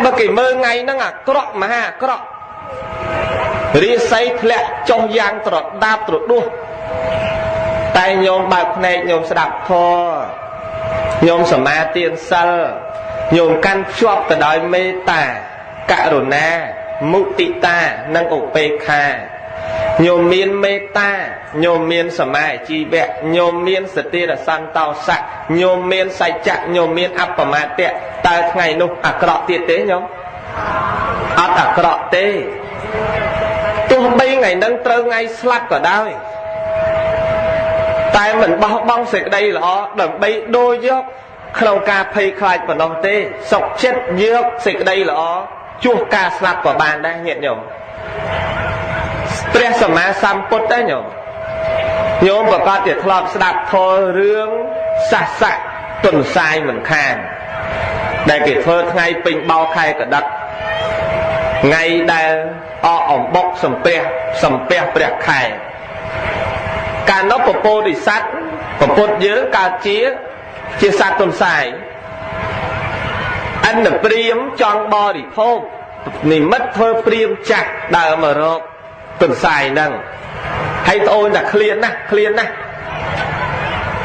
បើគេមើលថ្ងៃហ្នឹងអាក្រក់មហាអាក្រក់ រាសីធ្លាក់ចុះយ៉ាងត្រដាបត្រដួស តែញោមបើកភ្នែក ញោមស្ដាប់ធម៌ ញោមសមាទានសិល ញោមកាន់ភ្ជាប់ទៅដោយមេត្តាករុណាមុទិតានិងឧបេក្ខា ញោមមានមេត្តា ញោមមានសមាជីវៈ ញោមមានសតិរសន្តោសៈ ញោមមានសច្ចៈ ញោមមានអបមាទៈ តើថ្ងៃនោះអាក្រក់ទៀតទេញោម? អត់អាក្រក់ទេ ទោះបីថ្ងៃហ្នឹងត្រូវថ្ងៃស្លាប់ក៏ដោយ តែមិនបោះបង់សេចក្តីល្អដើម្បីដូរយកក្នុងការភ័យខ្លាចប៉ុណ្ណោះទេ សុខចិត្តយកសេចក្តីល្អជួសការស្លាប់ក៏បានដែរញាតិញោម។ ព្រះសម្មាសម្ពុទ្ធទេញោម ញោមប្រកាសជាធ្លាប់ស្ដាប់ធម៌រឿងសសៈទុនសាយមិនខាន ដែលគេធ្វើថ្ងៃពេញបោខែកដឹក ថ្ងៃដែលអកអំបុកសំពះសំពះព្រះខែ។ កាលនោះពពោធិសត្វពពុទ្ធយើងកើតជាសត្វទុនសាយ អន្តព្រាមចង់បរិភោគ និមិត្តធ្វើព្រាមចាស់ដើរមករកទុនសាយហ្នឹង ហើយត្អូនតែឃ្លានណាស់ ឃ្លានណាស់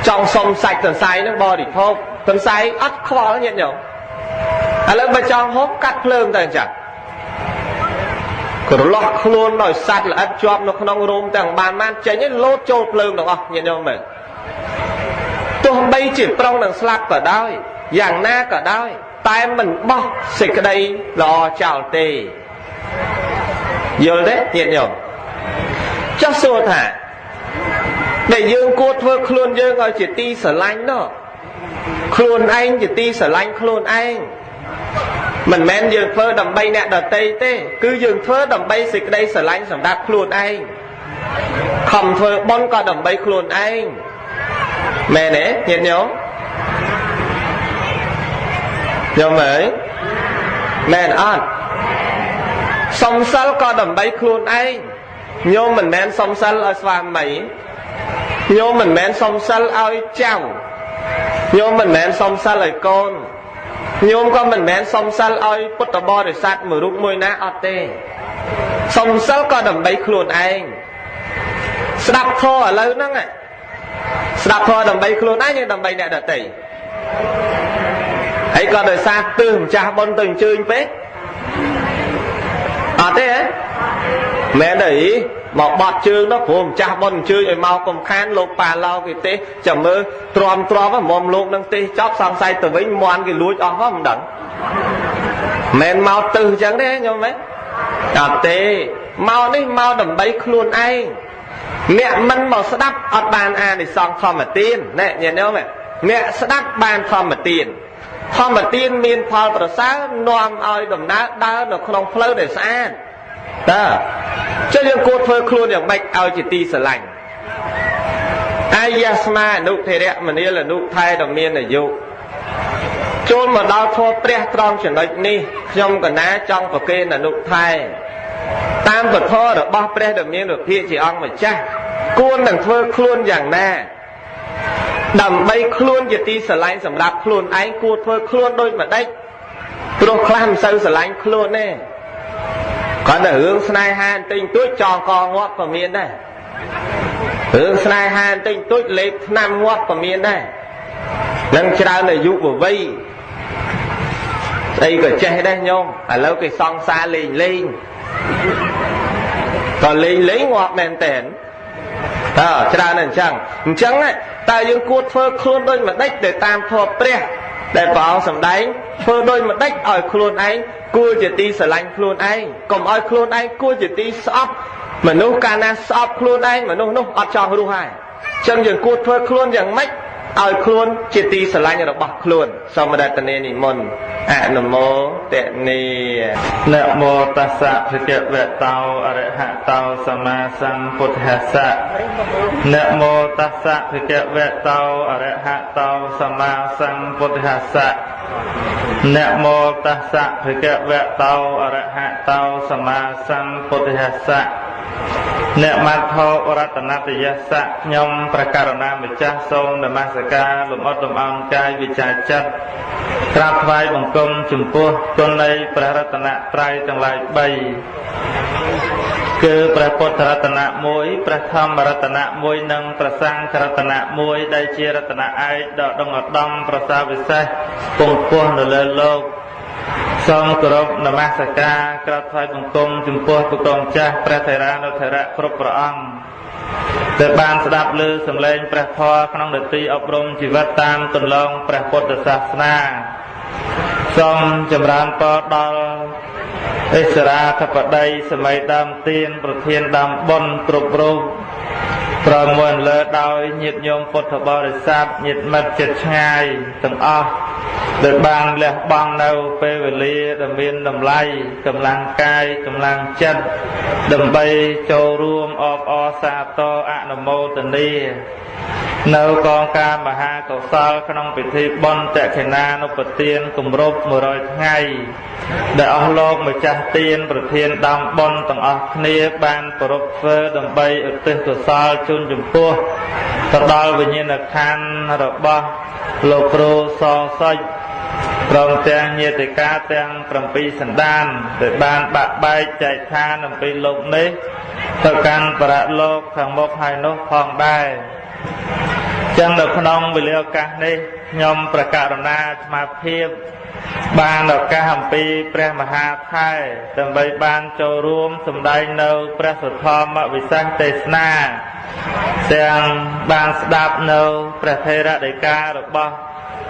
ចង់សុំសាច់ទុនសាយហ្នឹងបរិភោគ។ ទុនសាយអត់ខ្វល់ញាតិញោម ឥឡូវបើចង់ហូបកាត់ភ្លើងទៅ អញ្ចឹងក្រឡោះខ្លួនដោយសัตว์ល្អិតជាប់នៅក្នុងរោមទាំងបានបានចេញ លោតចូលភ្លើងទាំងអស់ញាតិញោមមើល។ ទោះបីជាប្រុងនឹងស្លាប់ក៏ដោយ យ៉ាងណាក៏ដោយ តែមិនបោះសេចក្តីល្អចោលទេ យល់ទេញាតិញោម? ចុះសួរថា ដែលយើងគួរធ្វើខ្លួនយើងឲ្យជាទីស្រឡាញ់នោះ ខ្លួនឯងជាទីស្រឡាញ់ខ្លួនឯង មិនមែនយើងធ្វើដើម្បីអ្នកដទៃទេ គឺយើងធ្វើដើម្បីសេចក្តីស្រឡាញ់សម្រាប់ខ្លួនឯង។ ខំធ្វើបុណ្យក៏ដើម្បីខ្លួនឯង មែនទេញាតិញោម? ញោមអើយ មែនអត់? សុំសិលក៏ដើម្បីខ្លួនឯង ញោមមិនមែនសុំសិលឲ្យស្វាមី ញោមមិនមែនសុំសិលឲ្យចៅ ញោមមិនមែនសុំសិលឲ្យកូន ញោមក៏មិនមែនសុំសិលឲ្យពុទ្ធបរិស័ទមួយរូបមួយណាអត់ទេ សុំសិលក៏ដើម្បីខ្លួនឯង។ ស្ដាប់ធម៌ឥឡូវហ្នឹង ស្ដាប់ធម៌ដើម្បីខ្លួនឯង ឬដើម្បីអ្នកដទៃ? ហើយក៏ដោយសារទិសម្ចាស់បុណ្យទៅអញ្ជើញពេក អត់ទេហ៎? មែនទេ មកបត់ជើងនោះ ព្រោះម្ចាស់បុណ្យអញ្ជើញឲ្យមក កុំខានលោកប៉ាឡោគេទេ ចាំមើលទ្រាំទ្រាំមុំលោកនឹងទេ ចប់សង្ស័យទៅវិញមន់គេលួចអស់ហ៎ មិនដឹង មែនមកទិសអញ្ចឹងទេញោម? មែនអត់ទេ មកនេះមកដើម្បីខ្លួនឯង។ អ្នកមិនមកស្ដាប់អត់បានអានិសង្សធម្មទានណែញាតិញោម អ្នកស្ដាប់បានធម្មទាន ធម្មទានមានផលប្រសើរ នាំឲ្យដំណើរដើរនៅក្នុងផ្លូវដែលស្អាត។ តើចុះយើងគួរធ្វើខ្លួនយ៉ាងម៉េចឲ្យជាទីស្រឡាញ់? អាយស្មាអនុធិរៈមនាលអនុថែដ៏មានអាយុ ចូលមកដល់ធម៌ព្រះត្រង់ចំណុចនេះ ខ្ញុំកណាចង់ប្រគេនអនុថែតាមពធរបស់ព្រះដ៏មានវិភាកជាអង្គម្ចាស់ គួរនឹងធ្វើខ្លួនយ៉ាងណាដើម្បីខ្លួនជាទីស្រឡាញ់សម្រាប់ខ្លួនឯង? គួរធ្វើខ្លួនដូចម្ដេច? ព្រោះខ្លះមិនសូវស្រឡាញ់ខ្លួនទេ គាត់តែរឿងស្នេហាបន្តិចបន្តួចចងកងាប់ក៏មានដែរ រឿងស្នេហាបន្តិចបន្តួចលេបថ្នាំងាប់ក៏មានដែរ នឹងច្រើនអាយុវ័យស្អីក៏ចេះដែរញោម។ ឥឡូវគេសង្សារលេងលេងក៏លេងលេងងាប់មែនតើ តើច្រើនអញ្ចឹង។ អញ្ចឹងតើយើងគួរធ្វើខ្លួនដូចម្ដេចទៅតាមធម៌ព្រះដែលព្រះអង្គសម្ដែង? ធ្វើដូចម្ដេចឲ្យខ្លួនឯងគួរជាទីស្រឡាញ់ខ្លួនឯង កុំឲ្យខ្លួនឯងគួរជាទីស្អប់។ មនុស្សកាលណាស្អប់ខ្លួនឯង មនុស្សនោះអត់ចង់រស់ហើយ។ អញ្ចឹងយើងគួរធ្វើខ្លួនយ៉ាងម៉េចឲ្យខ្លួនជាទីស្រឡាញ់របស់ខ្លួន? សូមរតនានិមន្តអនុមោទនី។ នមោតស្សៈភគវតោអរហតោសម្មាសម្ពុទ្ធស្សៈ នមោតស្សៈភគវតោអរហតោសម្មាសម្ពុទ្ធស្សៈ នមោតស្សៈភគវតោអរហតោសម្មាសម្ពុទ្ធស្សៈ។ អ្នកមត្ថោរតនតយសៈខ្ញុំព្រះករុណាម្ចាស់សូមនមស្ការលំអត់លំអោនកាយវិចារចិត្តក្រាបថ្វាយបង្គំចំពោះគុណនៃព្រះរតនត្រ័យទាំងឡាយ3គឺព្រះពុទ្ធរតនៈ1ព្រះធម្មរតនៈ1និងព្រះសង្ឃរតនៈ1ដែលជារតនៈឯកដ៏ដងឧត្តមប្រសើរវិសេសពងពោះនៅលើលោកសូមគោរពនមស្ការក្រាបថ្វាយបង្គំចំពោះព្រះគុណម្ចាស់ព្រះថេរានុថេរៈគ្រប់ព្រះអង្គដែលបានស្ដាប់ឮសំឡេងព្រះធម៌ក្នុងនទីអប់រំជីវិតតាមកន្លងព្រះពុទ្ធសាសនាសូមចម្រើនពរដល់អិសរាធិបតីសម័យដើមទានប្រធានដើមបុណ្យគ្រប់រូបប្រមូលលើដោយញាតិញោមពុទ្ធបរិស័ទញាតិមិត្តជិតឆ្ងាយទាំងអស់ដែលបានលះបង់នៅពេលវេលាដ៏មានតម្លៃកម្លាំងកាយកម្លាំងចិត្តដើម្បីចូលរួមអបអរសាទរអនុមោទនានៅកងការមហាកុសលក្នុងពិធីបុណ្យតក្ខិណានុបទានគម្រប់100ថ្ងៃដែលអស់លោកម្ចាស់ទានប្រធានដើមបុណ្យទាំងអស់គ្នាបានប្រារព្ធធ្វើដើម្បីឧទ្ទិសកុសលជូនចំពោះទៅដល់វិញ្ញាណក្ខន្ធរបស់លោកគ្រូសសុចព្រមទាំងញាតិកាទាំង7សន្តានដែលបានបាក់បែកចែកឋានអំពីលោកនេះទៅកាន់បរលោកខាងមុខហើយនោះផងដែរចឹងនៅក្នុងវេលាឱកាសនេះខ្ញុំប្រកាសណាស្មារតីបានឱកាសអំពីព្រះមហាថេរដើម្បីបានចូលរួមសម្ដែងនៅព្រះសុធម្មវិសេសទេសនាទាំងបានស្ដាប់នៅព្រះថេរដីការបស់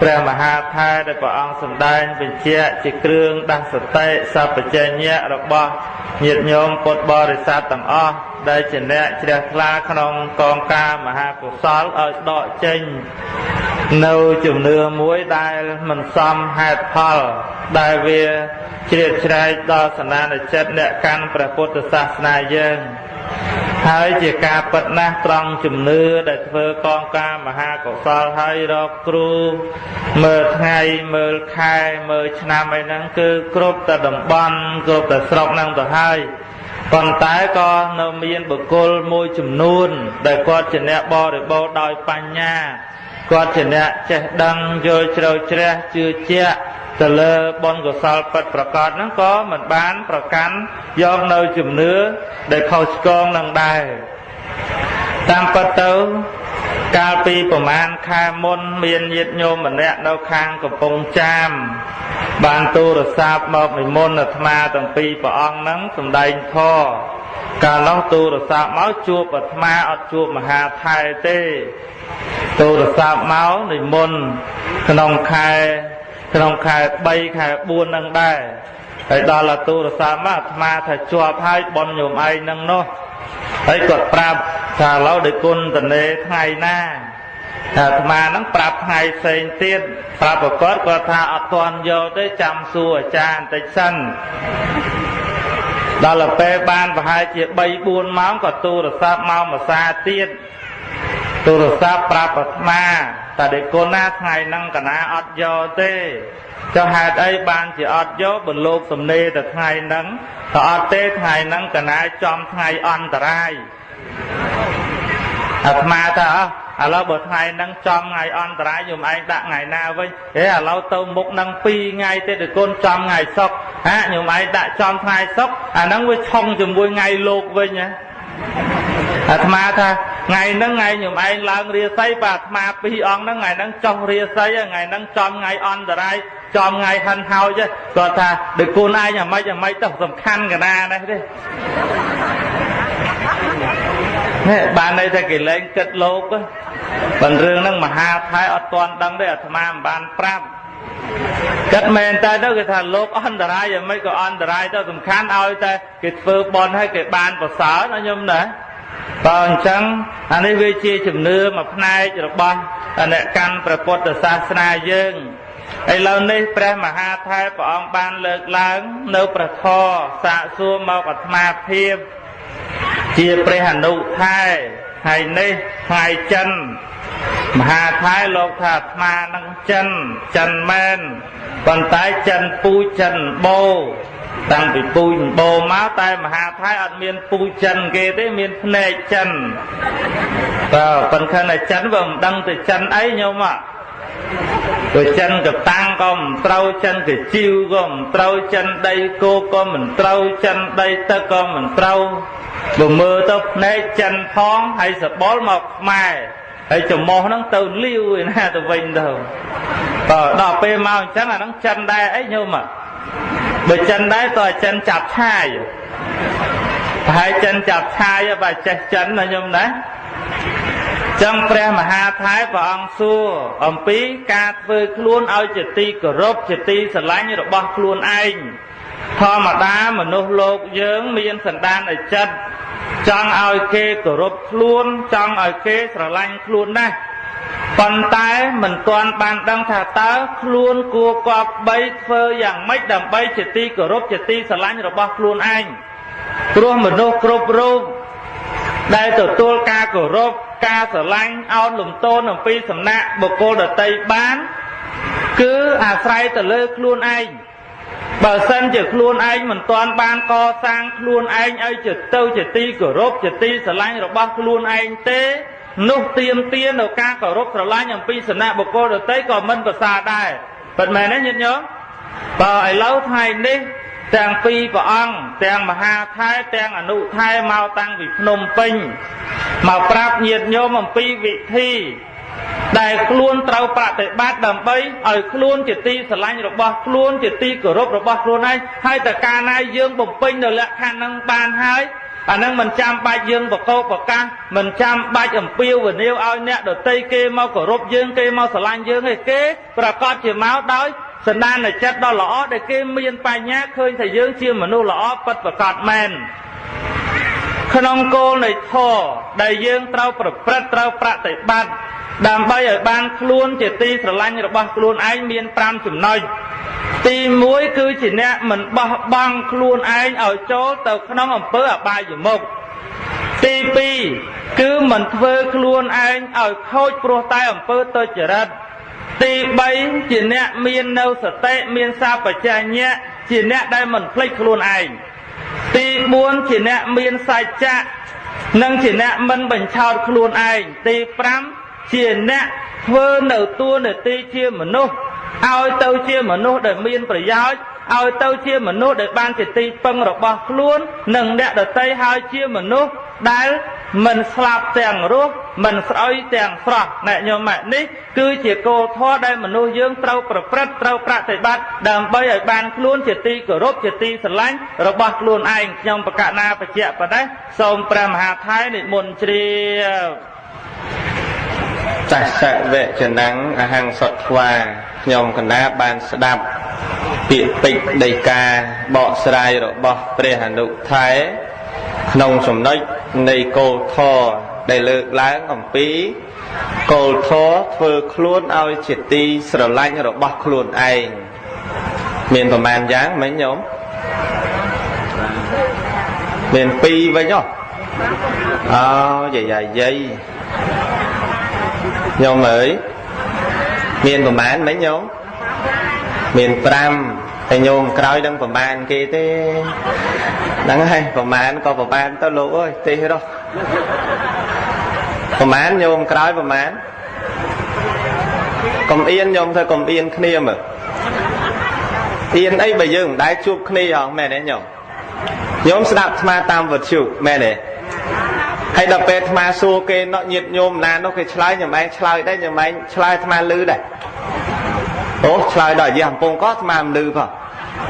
ព្រះមហាថេរដែលព្រះអង្គសម្ដែងបញ្ជាក់ជាគ្រឿងដាស់សតិសព្វជញ្ញៈរបស់ញាតិញោមពុទ្ធបរិស័ទទាំងអស់ដែលជាអ្នកជ្រះថ្លាក្នុងកងការមហាកុសលឲ្យដកចេញនៅជំនឿមួយដែលមិនសមហេតុផលដែលវាជ្រៀតជ្រែកដល់សន្តានចិត្តអ្នកកាន់ព្រះពុទ្ធសាសនាយើងហើយជាការពិតណាស់ត្រង់ជំនឿដែលធ្វើកងការមហាកុសលហើយរកគ្រូមើលថ្ងៃមើលខែមើលឆ្នាំអីហ្នឹងគឺគ្រប់តែតំបន់គ្រប់តែស្រុកហ្នឹងទៅហើយប៉ុន្តែក៏នៅមានបុគ្គលមួយចំនួនដែលគាត់ជាអ្នកបរិបូរណ៍ដោយបញ្ញាគាត់ជាអ្នកចេះដឹងយល់ជ្រៅជ្រះជឿជាក់ទៅលើបុណ្យកុសលពិតប្រាកដហ្នឹងក៏មិនបានប្រកាន់យកនៅជំនឿដែលខុសឆ្គងនឹងដែរតាមពិតទៅកាលពីប្រមាណខែមុនមានញាតិញោមម្នាក់នៅខាងកំពង់ចាមបានទូរស័ព្ទមកនិមន្តអាត្មាទាំងពីរព្រះអង្គហ្នឹងសម្ដែងធម៌កាលនោះទូរស័ព្ទមកជួបអាត្មាអត់ជួបមហាថេរទេទូរស័ព្ទមកនិមន្តក្នុងខែ3ខែ4ហ្នឹងដែរហើយដល់ទូរស័ព្ទមកអាត្មាថាជាប់ហើយប៉ុនញោមឯងហ្នឹងនោះហើយគាត់ប្រាប់ថាឥឡូវដោយគុណតនេថ្ងៃណាអាត្មាហ្នឹងប្រាប់ថ្ងៃផ្សេងទៀតប្រាប់ប្រកបគាត់ថាអត់ទាន់យកទេចាំសួរអាចារ្យបន្តិចសិនដល់ពេលបានប្រហែលជា3 4ម៉ោងក៏ទូរស័ព្ទមកម្សាទៀតទូរស័ព្ទប្រាប់អាត្មាតែដេគុណណាថ្ងៃហ្នឹងកណាអត់យកទេចុះហេតុអីបានជាអត់យកបើលោកសំណេរតែថ្ងៃហ្នឹងក៏អត់ទេថ្ងៃហ្នឹងកណាចំថ្ងៃអន្តរាយអាត្មាថាអស់ឥឡូវបើថ្ងៃហ្នឹងចំថ្ងៃអន្តរាយខ្ញុំឯងដាក់ថ្ងៃណាវិញហេឥឡូវទៅមុខហ្នឹង2ថ្ងៃទេដេគុណចំថ្ងៃសុក្រហាខ្ញុំឯងដាក់ចំថ្ងៃសុក្រអាហ្នឹងវាឆុងជាមួយថ្ងៃលោកវិញណាអាត្មាថាថ្ងៃហ្នឹងថ្ងៃខ្ញុំឯងឡើងរាសីបាទអាត្មាពីរអង្គហ្នឹងថ្ងៃហ្នឹងចុះរាសីថ្ងៃហ្នឹងចំថ្ងៃអន្តរាយចំថ្ងៃហិនហោចគាត់ថាដូចគុណឯងអាម៉េចអាម៉េចទៅសំខាន់កណានេះទេនេះបានន័យថាគេលែងគិតលោកប៉ុន្តែរឿងហ្នឹងមហាថៃអត់ទាន់ដឹងទេអាត្មាមិនបានប្រាប់គិតមែនតែទៅគេថាលោកអន្តរាយយ៉ាងម៉េចក៏អន្តរាយទៅសំខាន់ឲ្យតែគេធ្វើបុណ្យឲ្យគេបានប្រសើរណាខ្ញុំណាបើអញ្ចឹងអានេះវាជាជំនឿមួយផ្នែករបស់អ្នកកាន់ព្រះពុទ្ធសាសនាយើងឥឡូវនេះព្រះមហាថេរព្រះអង្គបានលើកឡើងនៅព្រះធម៌សាកសួរមកអាត្មាភាពជាព្រះអនុថេរហើយនេះថ្ងៃចិនមហាថេរលោកថាអាត្មានឹងចិនចិនមែនប៉ុន្តែចិនពូចិនបោ តាំងពីពូជបោមកតែមហាថៃអត់មានពូជចិនគេទេមានភ្នែកចិនបើប៉ុន្តែតែចិនបើមិនដឹងទៅចិនអីញោមព្រោះចិនកតាំងក៏មិនត្រូវចិនកជីវក៏មិនត្រូវចិនដីគោក៏មិនត្រូវចិនដីទឹកក៏មិនត្រូវបើមើលទៅភ្នែកចិនផងហើយសបល់មកខ្មែរហើយច្រមុះហ្នឹងទៅលាវឯណាទៅវិញទៅបើដល់ពេលមកអញ្ចឹងអាហ្នឹងចិនដែរអីញោមបើចិនដែរតើចិនចាប់ឆាយប្រហែលចិនចាប់ឆាយបើចេះចិនណាញោមណាចឹងព្រះមហាថែព្រះអង្គសួរអំពីការធ្វើខ្លួនឲ្យជាទីគោរពជាទីស្រឡាញ់របស់ខ្លួនឯងធម្មតាមនុស្សលោកយើងមានសន្តានចិត្តចង់ឲ្យគេគោរពខ្លួនចង់ឲ្យគេស្រឡាញ់ខ្លួនណាស់ប៉ុន្តែមិនទាន់បានដឹងថាតើខ្លួនគួរគប្បីធ្វើយ៉ាងម៉េចដើម្បីជាទីគោរពជាទីស្រឡាញ់របស់ខ្លួនឯងព្រោះមនុស្សគ្រប់រូបដែលទទួលការគោរពការស្រឡាញ់អោនលំទោនអំពីសំណាក់បុគ្គលដទៃបានគឺអាស្រ័យទៅលើខ្លួនឯងបើសិនជាខ្លួនឯងមិនទាន់បានកសាងខ្លួនឯងឲ្យជាទៅជាទីគោរពជាទីស្រឡាញ់របស់ខ្លួនឯងទេនោះទាមទារនៅការគោរពស្រឡាញ់អំពីសំណាក់បុគ្គលដទៃក៏មិនប្រសើរដែរពិតមែនទេញាតិញោមបើឥឡូវថ្ងៃនេះទាំងពីរព្រះអង្គទាំងមហាថែទាំងអនុថែមកតាំងពីភ្នំពេញមកប្រាប់ញាតិញោមអំពីវិធីដែលខ្លួនត្រូវប្រតិបត្តិដើម្បីឲ្យខ្លួនជាទីស្រឡាញ់របស់ខ្លួនជាទីគោរពរបស់ខ្លួនឯងហើយតើកាលណាយើងបំពេញនៅលក្ខខណ្ឌហ្នឹងបានហើយអានឹងមិនចាំបាច់យើងបកោប្រកាសមិនចាំបាច់អំពាវនាវឲ្យអ្នកដទៃគេមកគោរពយើងគេមកស្រឡាញ់យើងទេគេប្រកាសជាមកដោយសន្តានចិត្តដ៏ល្អដែលគេមានបញ្ញាឃើញថាយើងជាមនុស្សល្អពិតប្រាកដមែនក្នុងគោលនៃធម៌ដែលយើងត្រូវប្រព្រឹត្តត្រូវប្រតិបត្តិដើម្បីឲ្យបានខ្លួនជាទីស្រឡាញ់របស់ខ្លួនឯងមាន5ចំណុចទី1គឺជាអ្នកមិនបោះបង់ខ្លួនឯងឲ្យចូលទៅក្នុងអំពើអបាយមុខទី2គឺមិនធ្វើខ្លួនឯងឲ្យខូចព្រោះតែអំពើទុច្ចរិតទី3ជាអ្នកមាននៅសតិមានសបជញ្ញៈជាអ្នកដែលមិនភ្លេចខ្លួនឯងទី4ជាអ្នកមានសច្ចៈនិងជាអ្នកមិនបញ្ឆោតខ្លួនឯងទី5ជាអ្នកធ្វើនៅតួនាទីជាមនុស្សឲ្យទៅជាមនុស្សដែលមានប្រយោជន៍ឲ្យទៅជាមនុស្សដែលបានជាទីពឹងរបស់ខ្លួននិងអ្នកដទៃហើយជាមនុស្សដែលមិនស្លាប់ទាំងរស់មិនស្អុយទាំងស្រស់អ្នកញោមនេះគឺជាគោលធម៌ដែលមនុស្សយើងត្រូវប្រព្រឹត្តត្រូវប្រតិបត្តិដើម្បីឲ្យបានខ្លួនជាទីគោរពជាទីស្រឡាញ់របស់ខ្លួនឯងខ្ញុំបកណាបច្ចៈបដិសូមព្រះមហាថៃនិមន្តជ្រាបតសវចនំអហង្សត្វាខ្ញុំកណាបានស្ដាប់ពាក្យពេចន៍ដីកាបកស្រាយរបស់ព្រះអនុថែក្នុងចំណុចនៃគោលធម៌ដែលលើកឡើងអំពីគោលធម៌ធ្វើខ្លួនឲ្យជាទីស្រឡាញ់របស់ខ្លួនឯងមានប្រមាណយ៉ាងមិញញោមមាន2វិញហ៎អូយាយយាយញោមអើយមានប្រមាណមិញញោមមាន5ហើយញោមក្រោយនឹងប្រមាណគេទេហ្នឹងហើយប្រមាណក៏ប្រមាណទៅលោកអើយទេសរោះប្រមាណញោមក្រោយប្រមាណកុំអៀនញោមធ្វើកុំអៀនគ្នាមើលអៀនអីបើយើងមិនដែលជួបគ្នាហងមែនទេញោមញោមស្ដាប់អាត្មាតាមវិទ្យុមែនទេហើយដល់ពេលអាត្មាសួរគេណោះញាតញោមណានោះគេឆ្លើយញ៉ាំឯងឆ្លើយដែរញ៉ាំឯងឆ្លើយអាត្មាលឺដែរអូឆ្លើយដល់យ៉ាកំពងក៏អាត្មាមិនលឺផង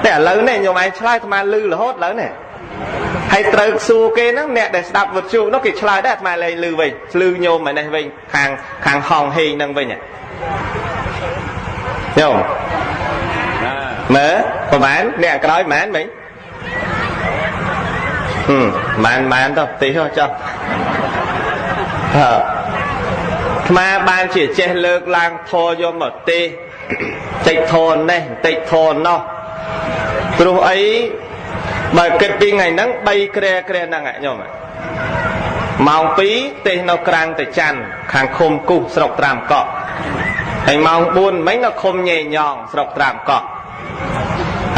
តែឥឡូវនេះញោមឯងឆ្លើយអាត្មាលឺរហូតឥឡូវនេះហើយត្រូវសួរគេហ្នឹងអ្នកដែលស្ដាប់វិទ្យុនោះគេឆ្លើយដែរអាត្មាលែងលឺវិញលឺញោមឯនេះវិញខាងហងហេងហ្នឹងវិញញោមមើលប្រហែលអ្នកក្រោយប្រហែលមិញម៉ានទៅទីហោះចុះអើអាត្មាបានជាចេះលើកឡើងធរយកមកទេតិចធរនេះតិចធរនោះព្រោះអីបើគិតពីថ្ងៃហ្នឹង3គ្រែហ្នឹងញោមម៉ោង2ទេសនៅក្រាំងតាច័ន្ទខាងឃុំគូសស្រុកត្រាំកក់ហើយម៉ោង4មិញនៅឃុំញ៉េញងស្រុកត្រាំកក់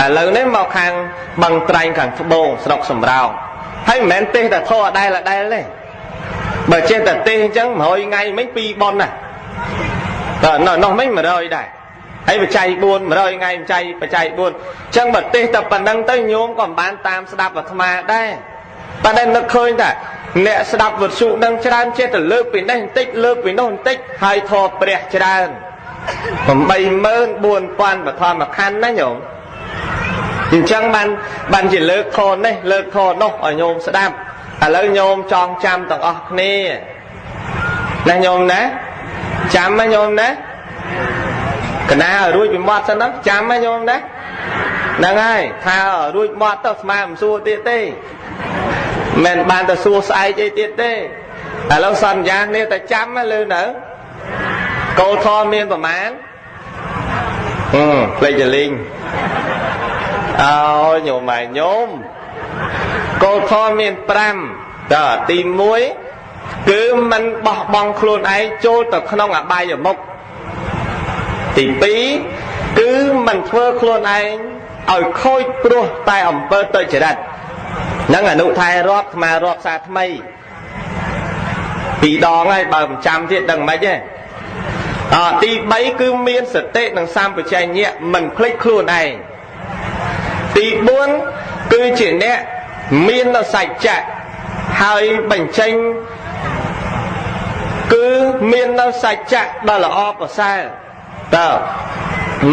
ឥឡូវនេះមកខាងបឹងត្រែងខាងត្បូងស្រុកសំរោងហើយមិនមែនទេសតែធေါ်អដែលអដែលទេបើចេះតែទេសអញ្ចឹង100ថ្ងៃមិញ2ប៉ុនណាតើនោះមិញ100ដែរហើយបច្ច័យ4 100ថ្ងៃបច្ច័យ4អញ្ចឹងបើទេសតែប៉ុណ្្នឹងទៅញោមក៏មិនបានតាមស្ដាប់អាត្មាដែរប៉ុន្តែនឹកឃើញថាអ្នកស្ដាប់វិទ្យុនឹងច្រើនចេះតែលើកពីនេះបន្តិចលើកពីនោះបន្តិចហើយធေါ်ព្រះច្រើន84000បឋមខណ្ឌណាញោមអញ្ចឹងបានជាលើកធေါ်នេះលើកធေါ်នោះឲ្យញោមស្ដាប់ឥឡូវញោមចងចាំទាំងអស់គ្នាណាញោមណាចាំណាញោមណាកណាឲ្យរួចពីមាត់សិនហ្នឹងចាំណាញោមណាហ្នឹងហើយថារួចមាត់ទៅស្មាមិនសួរទៀតទេមិនបានទៅសួរស្អែកអីទៀតទេឥឡូវសន្យាគ្នាតែចាំលើនៅកោធមានប្រមាណផ្លេចលីងអោញោមម៉ែញោមកោធមាន5តើទី1គឺមិនបោះបង់ខ្លួនឯងចូលទៅក្នុងអបាយមុខទី2គឺមិនធ្វើខ្លួនឯងឲ្យខូចព្រោះតែអំពើទុច្ចរិតនឹងអនុថែរាប់អាត្មារាប់សារថ្មីពីរដងហើយបើមិនចាំទៀតដឹងមិនទេអទី3គឺមានសតិនិងសម្បជញ្ញៈមិនភ្លេចខ្លួនឯងទី4គឺជាអ្នកមាននៅសច្ចៈហើយបញ្ចេញគឺមាននៅសច្ចៈដ៏ល្អប្រសើរតើ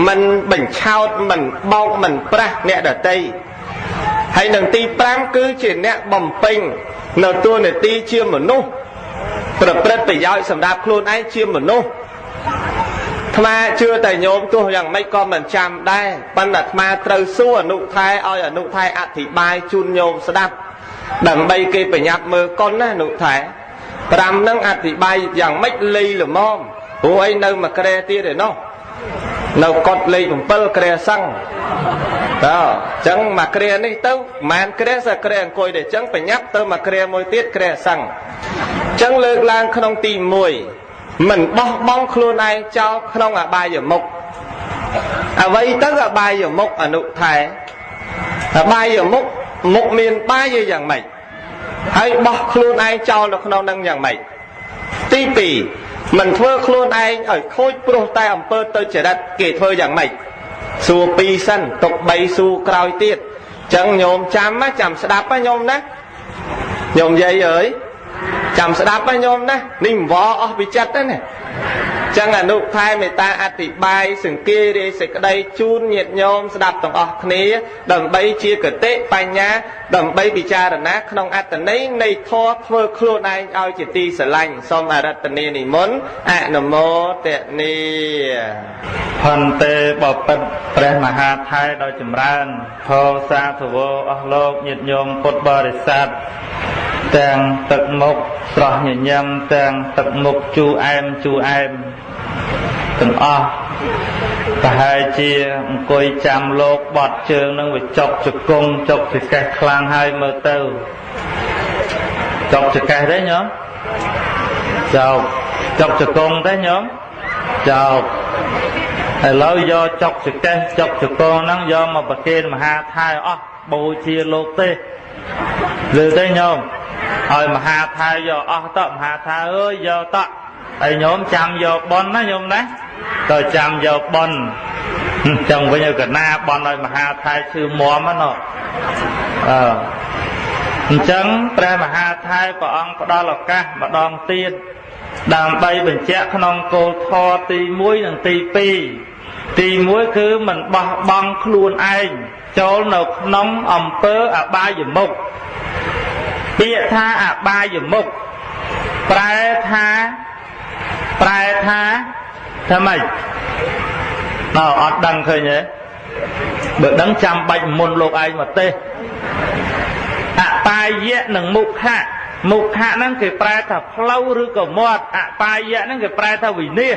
មិនបញ្ឆោតមិនបោកមិនប្រាស់អ្នកដទៃហើយនឹងទី5គឺជាអ្នកបំពេញនៅតួនាទីជាមនុស្សប្រព្រឹត្តប្រយោជន៍សម្រាប់ខ្លួនឯងជាមនុស្សអាត្មាជឿតែញោមទោះយ៉ាងម៉េចក៏មិនចាំដែរប៉ុន្តែអាត្មាត្រូវសួរអនុថែឲ្យអនុថែអធិប្បាយជូនញោមស្ដាប់ដើម្បីគេប្រញាប់មើលកុនណាអនុថែ5ហ្នឹងអធិប្បាយយ៉ាងម៉េចលីល្មមព្រោះអីនៅមួយក្រែទៀតឯណោះនៅកត់លេខ7ក្រែសឹងតើអញ្ចឹងមួយក្រែនេះទៅប្រហែលក្រែសក្រែអង្គុយតែអញ្ចឹងប្រញាប់ទៅមួយក្រែមួយទៀតក្រែសឹងអញ្ចឹងលើកឡើងក្នុងទី1មិនបោះបង់ខ្លួនឯងចោលក្នុងអបាយមុខអ្វីទៅអបាយមុខអនុថែអបាយមុខមុខមានបាយយ៉ាងម៉េចហើយបោះខ្លួនឯងចោលនៅក្នុងនឹងយ៉ាងម៉េចទី2មិនធ្វើខ្លួនឯងឲ្យខូចព្រោះតែអំពើទុច្ចរិតគេធ្វើយ៉ាងម៉េចសួរ2សិនទុក3សួរក្រោយទៀតអញ្ចឹងញោមចាំណាចាំស្ដាប់ណាញោមណាញោមយាយអើយចាំស្ដាប់ណាញោមណានេះមិនវអស់ពីចិត្តទេណាចឹងអនុថែមេត្តាអធិប្បាយសង្គារាយសេចក្តីជូនញាតិញោមស្ដាប់ទាំងអស់គ្នាដើម្បីជាគតិបញ្ញាដើម្បីពិចារណាក្នុងអត្ថន័យនៃធម៌ធ្វើខ្លួនឯងឲ្យជាទីស្រឡាញ់សូមអរតនីនិមន្តអនុមោទនីផន្តេបពិតព្រះមហាថែដោយចម្រើនផោសាធវោអស់លោកញាតិញោមពុទ្ធបរិស័ទទាំងទឹកមុខស្រស់ញញឹមទាំងទឹកមុខជូរអែមជូរអែមទាំងអស់ប្រហែលជាអង្គុយចាំលោកបត់ជើងនឹងវាចុកជង្គង់ចុកចង្កេះខ្លាំងហើយមើលទៅចុកចង្កេះទេញោមចុកចុកជង្គង់ទេញោមចុកឥឡូវយកចុកចង្កេះចុកជង្គង់ហ្នឹងយកមកប្រគេនមហាថែអស់បូជាលោកទេឬទេញោមឲ្យមហាថែយកអស់តមហាថែអើយយកតហើយញោមចាំយកប៉ុនណាញោមណាទៅចាំយកប៉ុនចឹងវិញឲ្យកណាប៉ុនឲ្យមហាថែឈឺមាំហ្នឹងអឺអញ្ចឹងព្រះមហាថែព្រះអង្គផ្ដល់ឱកាសម្ដងទៀតដើម្បីបញ្ជាក់ក្នុងគោលធម៌ទី1និងទី2ទី1គឺមិនបោះបង់ខ្លួនឯងចូលនៅក្នុងអំពើអបាយមុខពាក្យថាអបាយមុខប្រែថាថាម៉េចដល់អត់ដឹងឃើញទេបើដឹងចាំបាច់មុនលោកឯងមកទេអបាយៈនិងមុខៈមុខៈហ្នឹងគេប្រែថាផ្លូវឬក៏មាត់អបាយៈហ្នឹងគេប្រែថាវិនាស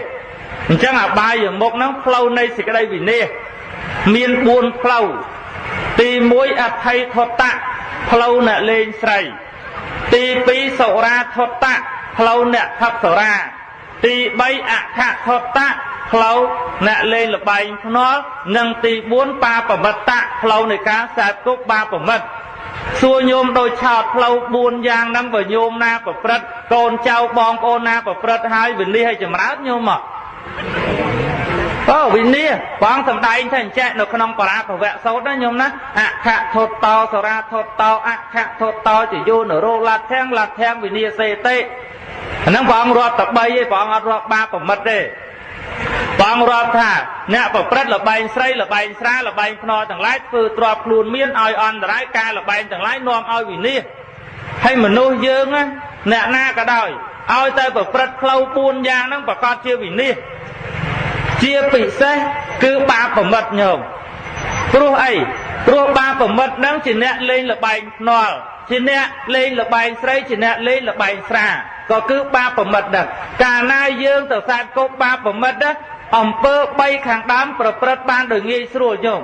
អញ្ចឹងអបាយមុខហ្នឹងផ្លូវនៃសេចក្តីវិនាសមាន4ផ្លូវទី1អភ័យធតៈផ្លូវអ្នកលេងស្រីទី2សុរាធតៈផ្លូវអ្នកផឹកសុរាទី3អខធតៈ ផ្លូវអ្នកលេងលបែងភ្នាល់និងទី4បាបមិត្តៈផ្លូវនៃការសែបគប់បាបមិត្តសួរញោមដោយឆោតផ្លូវ4យ៉ាងហ្នឹងបើញោមណាប្រព្រឹត្តកូនចៅបងប្អូនណាប្រព្រឹត្តហើយវិនិច្ឆ័យឲ្យចម្រើនញោមមកអូវិនិច្ឆ័យបងសំដែងថាអញ្ចេះនៅក្នុងបរាភវៈសោតណាញោមណាអខធតោសរាធតោអខធតោជាយោនរោលធាំងលធាំងវិនិច្ឆ័យសេតិហ្នឹងបងរាប់តែ3ឯងបងអត់រាប់បាបមិត្តទេបងរាប់ថាអ្នកប្រព្រឹត្តលបែងស្រីលបែងស្រាលបែងភ្នរទាំងឡាយធ្វើទ្របខ្លួនមានឲ្យអន្តរាយការលបែងទាំងឡាយនាំឲ្យវិនិច្ឆ័យហើយមនុស្សយើងណាអ្នកណាក៏ដោយឲ្យតែប្រព្រឹត្តផ្លូវ4យ៉ាងហ្នឹងប្រកាសជាវិនិច្ឆ័យជាពិសេសគឺបាបមិត្តញោមព្រោះអីព្រោះបាបមិត្តហ្នឹងជាអ្នកលេងលបែងភ្នាល់ជាអ្នកលេងលបែងស្រីជាអ្នកលេងលបែងស្រាក៏គឺបាបមិត្តដែរកាលណាយើងទៅសែបគប់បាបមិត្តណាអំពើ3ខាងដើមប្រព្រឹត្តបានដោយងាយស្រួលញោម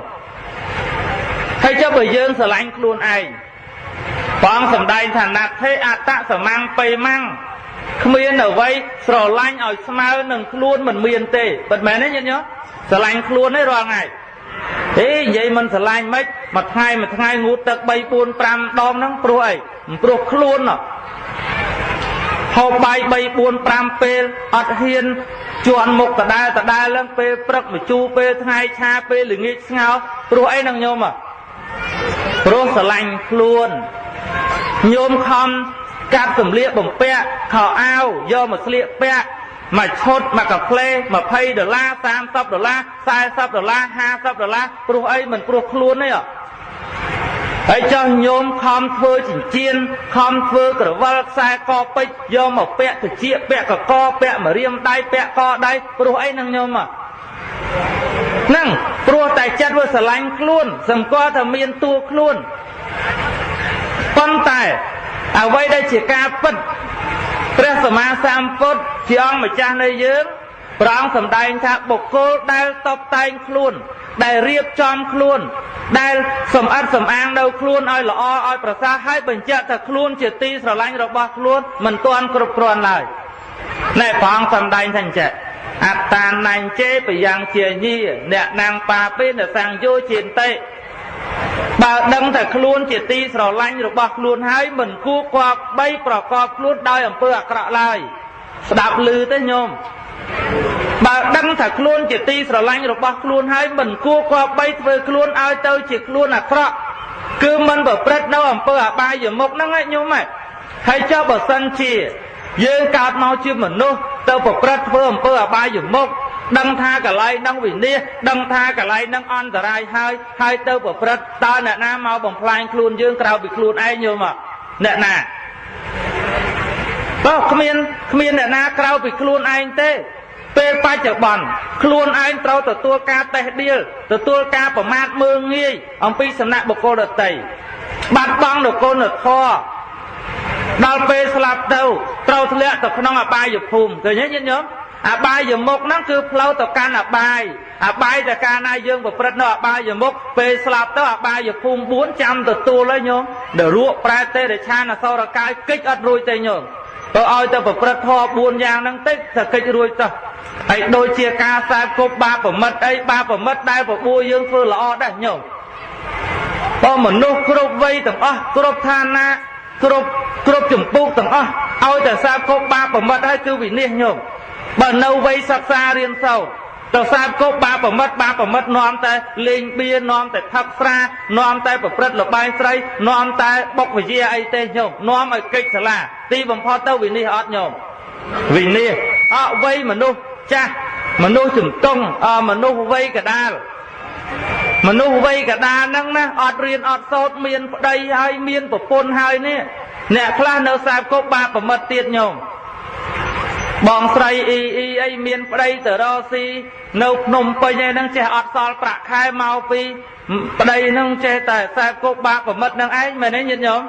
ហើយចុះបើយើងស្រឡាញ់ខ្លួនឯងបងសំដែងថាណដ្ឋិអត្តសមੰបេមੰគ្មានអ្វីស្រឡាញ់ឲ្យស្មើនឹងខ្លួនមិនមានទេពិតមែនទេញាតិញោមស្រឡាញ់ខ្លួនឯងរាល់ថ្ងៃហេនិយាយមិនស្រឡាញ់មិនមួយថ្ងៃមួយថ្ងៃងូតទឹក3 4 5ដងហ្នឹងព្រោះអីព្រោះខ្លួនហូបបាយ3 4 5ពេលអត់ហ៊ានជន់មុខដដែលដដែលឡើងពេលព្រឹកមកជូរពេលថ្ងៃឆាពេលល្ងាចស្ងោព្រោះអីហ្នឹងញោមព្រោះស្រឡាញ់ខ្លួនញោមខំកាត់សម្លៀកបំពាក់ខោអាវយកមកស្លៀកពាក់មួយឈុតមួយកាផ្លេ20ដុល្លារ30ដុល្លារ40ដុល្លារ50ដុល្លារព្រោះអីមិនព្រោះខ្លួនទេហើយចោះញោមខំធ្វើចិញ្ចៀនខំធ្វើក្រវិលខ្សែកពេជ្រយកមកពាក់តិចពាក់កកពាក់ម្រាមដៃពាក់កដៃព្រោះអីនឹងញោមហ្នឹងព្រោះតែចិត្តវាស្រឡាញ់ខ្លួនសម្គាល់ថាមានតួខ្លួនប៉ុន្តែអ្វីដែលជាការពិតព្រះសម្មាសម្ពុទ្ធជាអង្គម្ចាស់នៃយើងព្រះអង្គសម្ដែងថាបុគ្គលដែលតបតែងខ្លួនដែលរៀបចំខ្លួនដែលសម្អិតសម្អាងនៅខ្លួនឲ្យល្អឲ្យប្រសើរហើយបញ្ជាក់ថាខ្លួនជាទីស្រឡាញ់របស់ខ្លួនមិនទាន់គ្រប់គ្រាន់ឡើយណែព្រះអង្គសម្ដែងថាអញ្ចឹងអត្តានញ្ចេបយ៉ាងជាញាអ្នកណាងបាពេនសង្យោជាន្តិបើដឹងថាខ្លួនជាទីស្រឡាញ់របស់ខ្លួនហើយមិនគួរគប្បីប្រកបខ្លួនដោយអំពើអាក្រក់ឡើយស្ដាប់ឮទេញោមបើដឹងថាខ្លួនជាទីស្រឡាញ់របស់ខ្លួនហើយមិនគួរគប្បីធ្វើខ្លួនឲ្យទៅជាខ្លួនអាក្រក់គឺមិនប្រព្រឹត្តនៅអំពើអបាយមុខហ្នឹងឯងញោមហើយចុះបើសិនជាយើងកើតមកជាមនុស្សទៅប្រព្រឹត្តធ្វើអំពើអបាយមុខដឹងថាកន្លែងហ្នឹងវិនិច្ឆ័យដឹងថាកន្លែងហ្នឹងអន្តរាយហើយហើយទៅប្រព្រឹត្តតើអ្នកណាមកបំផ្លាញខ្លួនយើងក្រៅពីខ្លួនឯងញោមអ្នកណាបើគ្មានអ្នកណាក្រៅពីខ្លួនឯងទេពេលបច្ចុប្បន្នខ្លួនឯងត្រូវទទួលការតេះដៀលទទួលការប្រមាថមើលងាយអំពីសំណាក់បុគ្គលដទៃបាត់បង់នូវគុណធម៌ដល់ពេលស្លាប់ទៅត្រូវធ្លាក់ទៅក្នុងអបាយភូមិឃើញទេញាតិញោមអបាយមុខហ្នឹងគឺផ្លូវទៅកាន់អបាយអបាយតែកាលណាយើងប្រព្រឹត្តនៅអបាយមុខពេលស្លាប់ទៅអបាយភូមិ4ចាំទទួលហើយញោមនរកប្រែតទេរិឆានអសុរកាយកិច្ចអត់រួចទេញោមទៅឲ្យទៅប្រព្រឹត្តធម៌4យ៉ាងហ្នឹងតិចតែកិច្ចរួចទៅហើយដូចជាការសែបគប់បាបមិត្តអីបាបមិត្តដែលបបួលយើងធ្វើល្អដែរញោមបើមនុស្សគ្រប់វ័យទាំងអស់គ្រប់ឋានៈគ្រប់ចម្ពោះទាំងអស់ឲ្យតែសែបគប់បាបមិត្តហើយគឺវិនិច្ឆ័យញោមបើនៅវ័យសិក្សារៀនសូត្រទៅសាបគប់បាបមិត្តបាបមិត្តនាំតែលេងបៀនាំតែផឹកស្រានាំតែប្រព្រឹត្តលបែងស្រីនាំតែបុកវិជាអីទេញោមនាំឲ្យកិច្ចសាលាទីបំផុតទៅវិនិច្ឆ័យអត់ញោមវិនិច្ឆ័យអវ័យមនុស្សចាស់មនុស្សជំទង់មនុស្សវ័យកដាលមនុស្សវ័យកដាលហ្នឹងណាអត់រៀនអត់សូត្រមានប្តីហើយមានប្រពន្ធហើយនេះអ្នកខ្លះនៅសាបគប់បាបមិត្តទៀតញោមបងស្រីអ៊ីអ៊ីអីមានប្តីទៅរកស៊ីនៅភ្នំពេញឯហ្នឹងចេះអត់សល់ប្រាក់ខែមកពីប្តីហ្នឹងចេះតែសែបគប់បាបមិត្តហ្នឹងឯងមែនទេញាតិញោម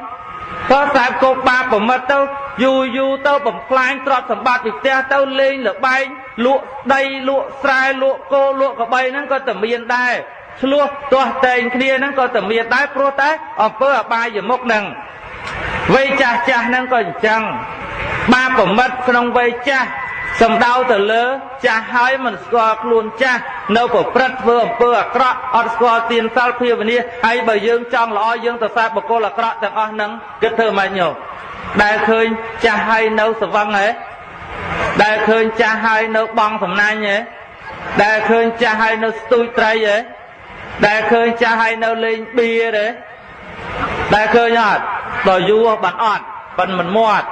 ក៏សែបគប់បាបមិត្តទៅយូរយូរទៅបំផ្លាញទ្រព្យសម្បត្តិពីផ្ទះទៅលេងល្បែងលក់ដីលក់ស្រែលក់គោលក់ក្របីហ្នឹងក៏តែមានដែរឆ្លោះទាស់តែងគ្នាហ្នឹងក៏តែមានដែរព្រោះតែអំពើអបាយមុខហ្នឹងវ័យចាស់ចាស់ហ្នឹងក៏អញ្ចឹងបាបមិត្តក្នុងវ័យចាស់ សំដៅទៅលើចាស់ហើយមិនស្គាល់ខ្លួនចាស់នៅប្រព្រឹត្តធ្វើអំពើអាក្រក់អត់ស្គាល់ទានសិលភាវនាហើយបើយើងចង់ល្អយើងទៅសាបបុគ្គលអាក្រក់ទាំងអស់ហ្នឹងគិតធ្វើម៉េចញោមដែលឃើញចាស់ហើយនៅស្វឹងហ៎ដែលឃើញចាស់ហើយនៅបងសំណាញ់ហ៎ដែលឃើញចាស់ហើយនៅស្ទូចត្រីហ៎ដែលឃើញចាស់ហើយនៅលេងបៀទេដែលឃើញអត់ដល់យូរបានអត់ប៉ិនមិនមាត់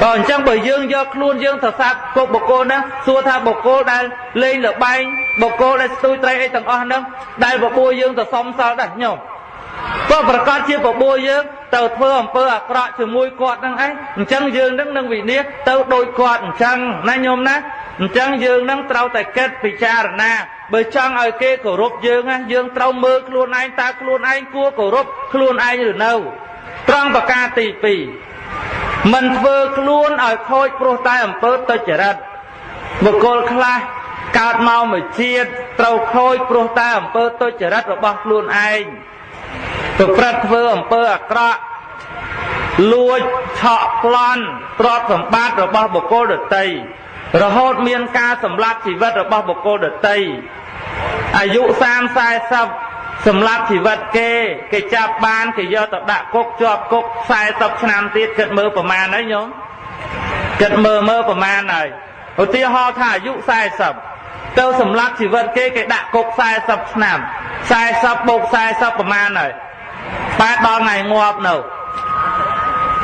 បើអញ្ចឹងបើយើងយកខ្លួនយើងទៅសាបគុកបុគ្គលហ្នឹងសួរថាបុគ្គលដែលលេងលបែងបុគ្គលដែលស្ទូចត្រីអីទាំងអស់ហ្នឹងដែលបបួលយើងទៅសុំសិលដែរញោមក៏ប្រកាសជាបបួលយើងទៅធ្វើអំពើអាក្រក់ជាមួយគាត់ហ្នឹងឯងអញ្ចឹងយើងនឹងនឹងវិនិច្ឆ័យទៅដូចគាត់អញ្ចឹងណាញោមណាអញ្ចឹងយើងនឹងត្រូវតែគិតពិចារណាបើចង់ឲ្យគេគោរពយើងណាយើងត្រូវមើលខ្លួនឯងតើខ្លួនឯងគួរគោរពខ្លួនឯងឬនៅត្រង់ប្រការទី2មិនធ្វើខ្លួនឲ្យខូចព្រោះតែអំពើទុច្ចរិតបុគ្គលខ្លះកើតមកមួយជាតិត្រូវខូចព្រោះតែអំពើទុច្ចរិតរបស់ខ្លួនឯងប្រព្រឹត្តធ្វើអំពើអាក្រក់លួចឆក់ប្លន់ទ្រព្យសម្បត្តិរបស់បុគ្គលដទៃរហូតមានការសម្លាប់ជីវិតរបស់បុគ្គលដទៃអាយុ30 40សម្លាប់ជីវិតគេគេចាប់បានគេយកទៅដាក់គុកជាប់គុក40ឆ្នាំទៀតគិតមើលប្រមាណហើយញោមគិតមើលប្រមាណហើយឧទាហរណ៍ថាអាយុ40ទៅសម្លាប់ជីវិតគេគេដាក់គុក40ឆ្នាំ40បូក40ប្រមាណហើយប៉ែដល់ថ្ងៃងាប់នៅ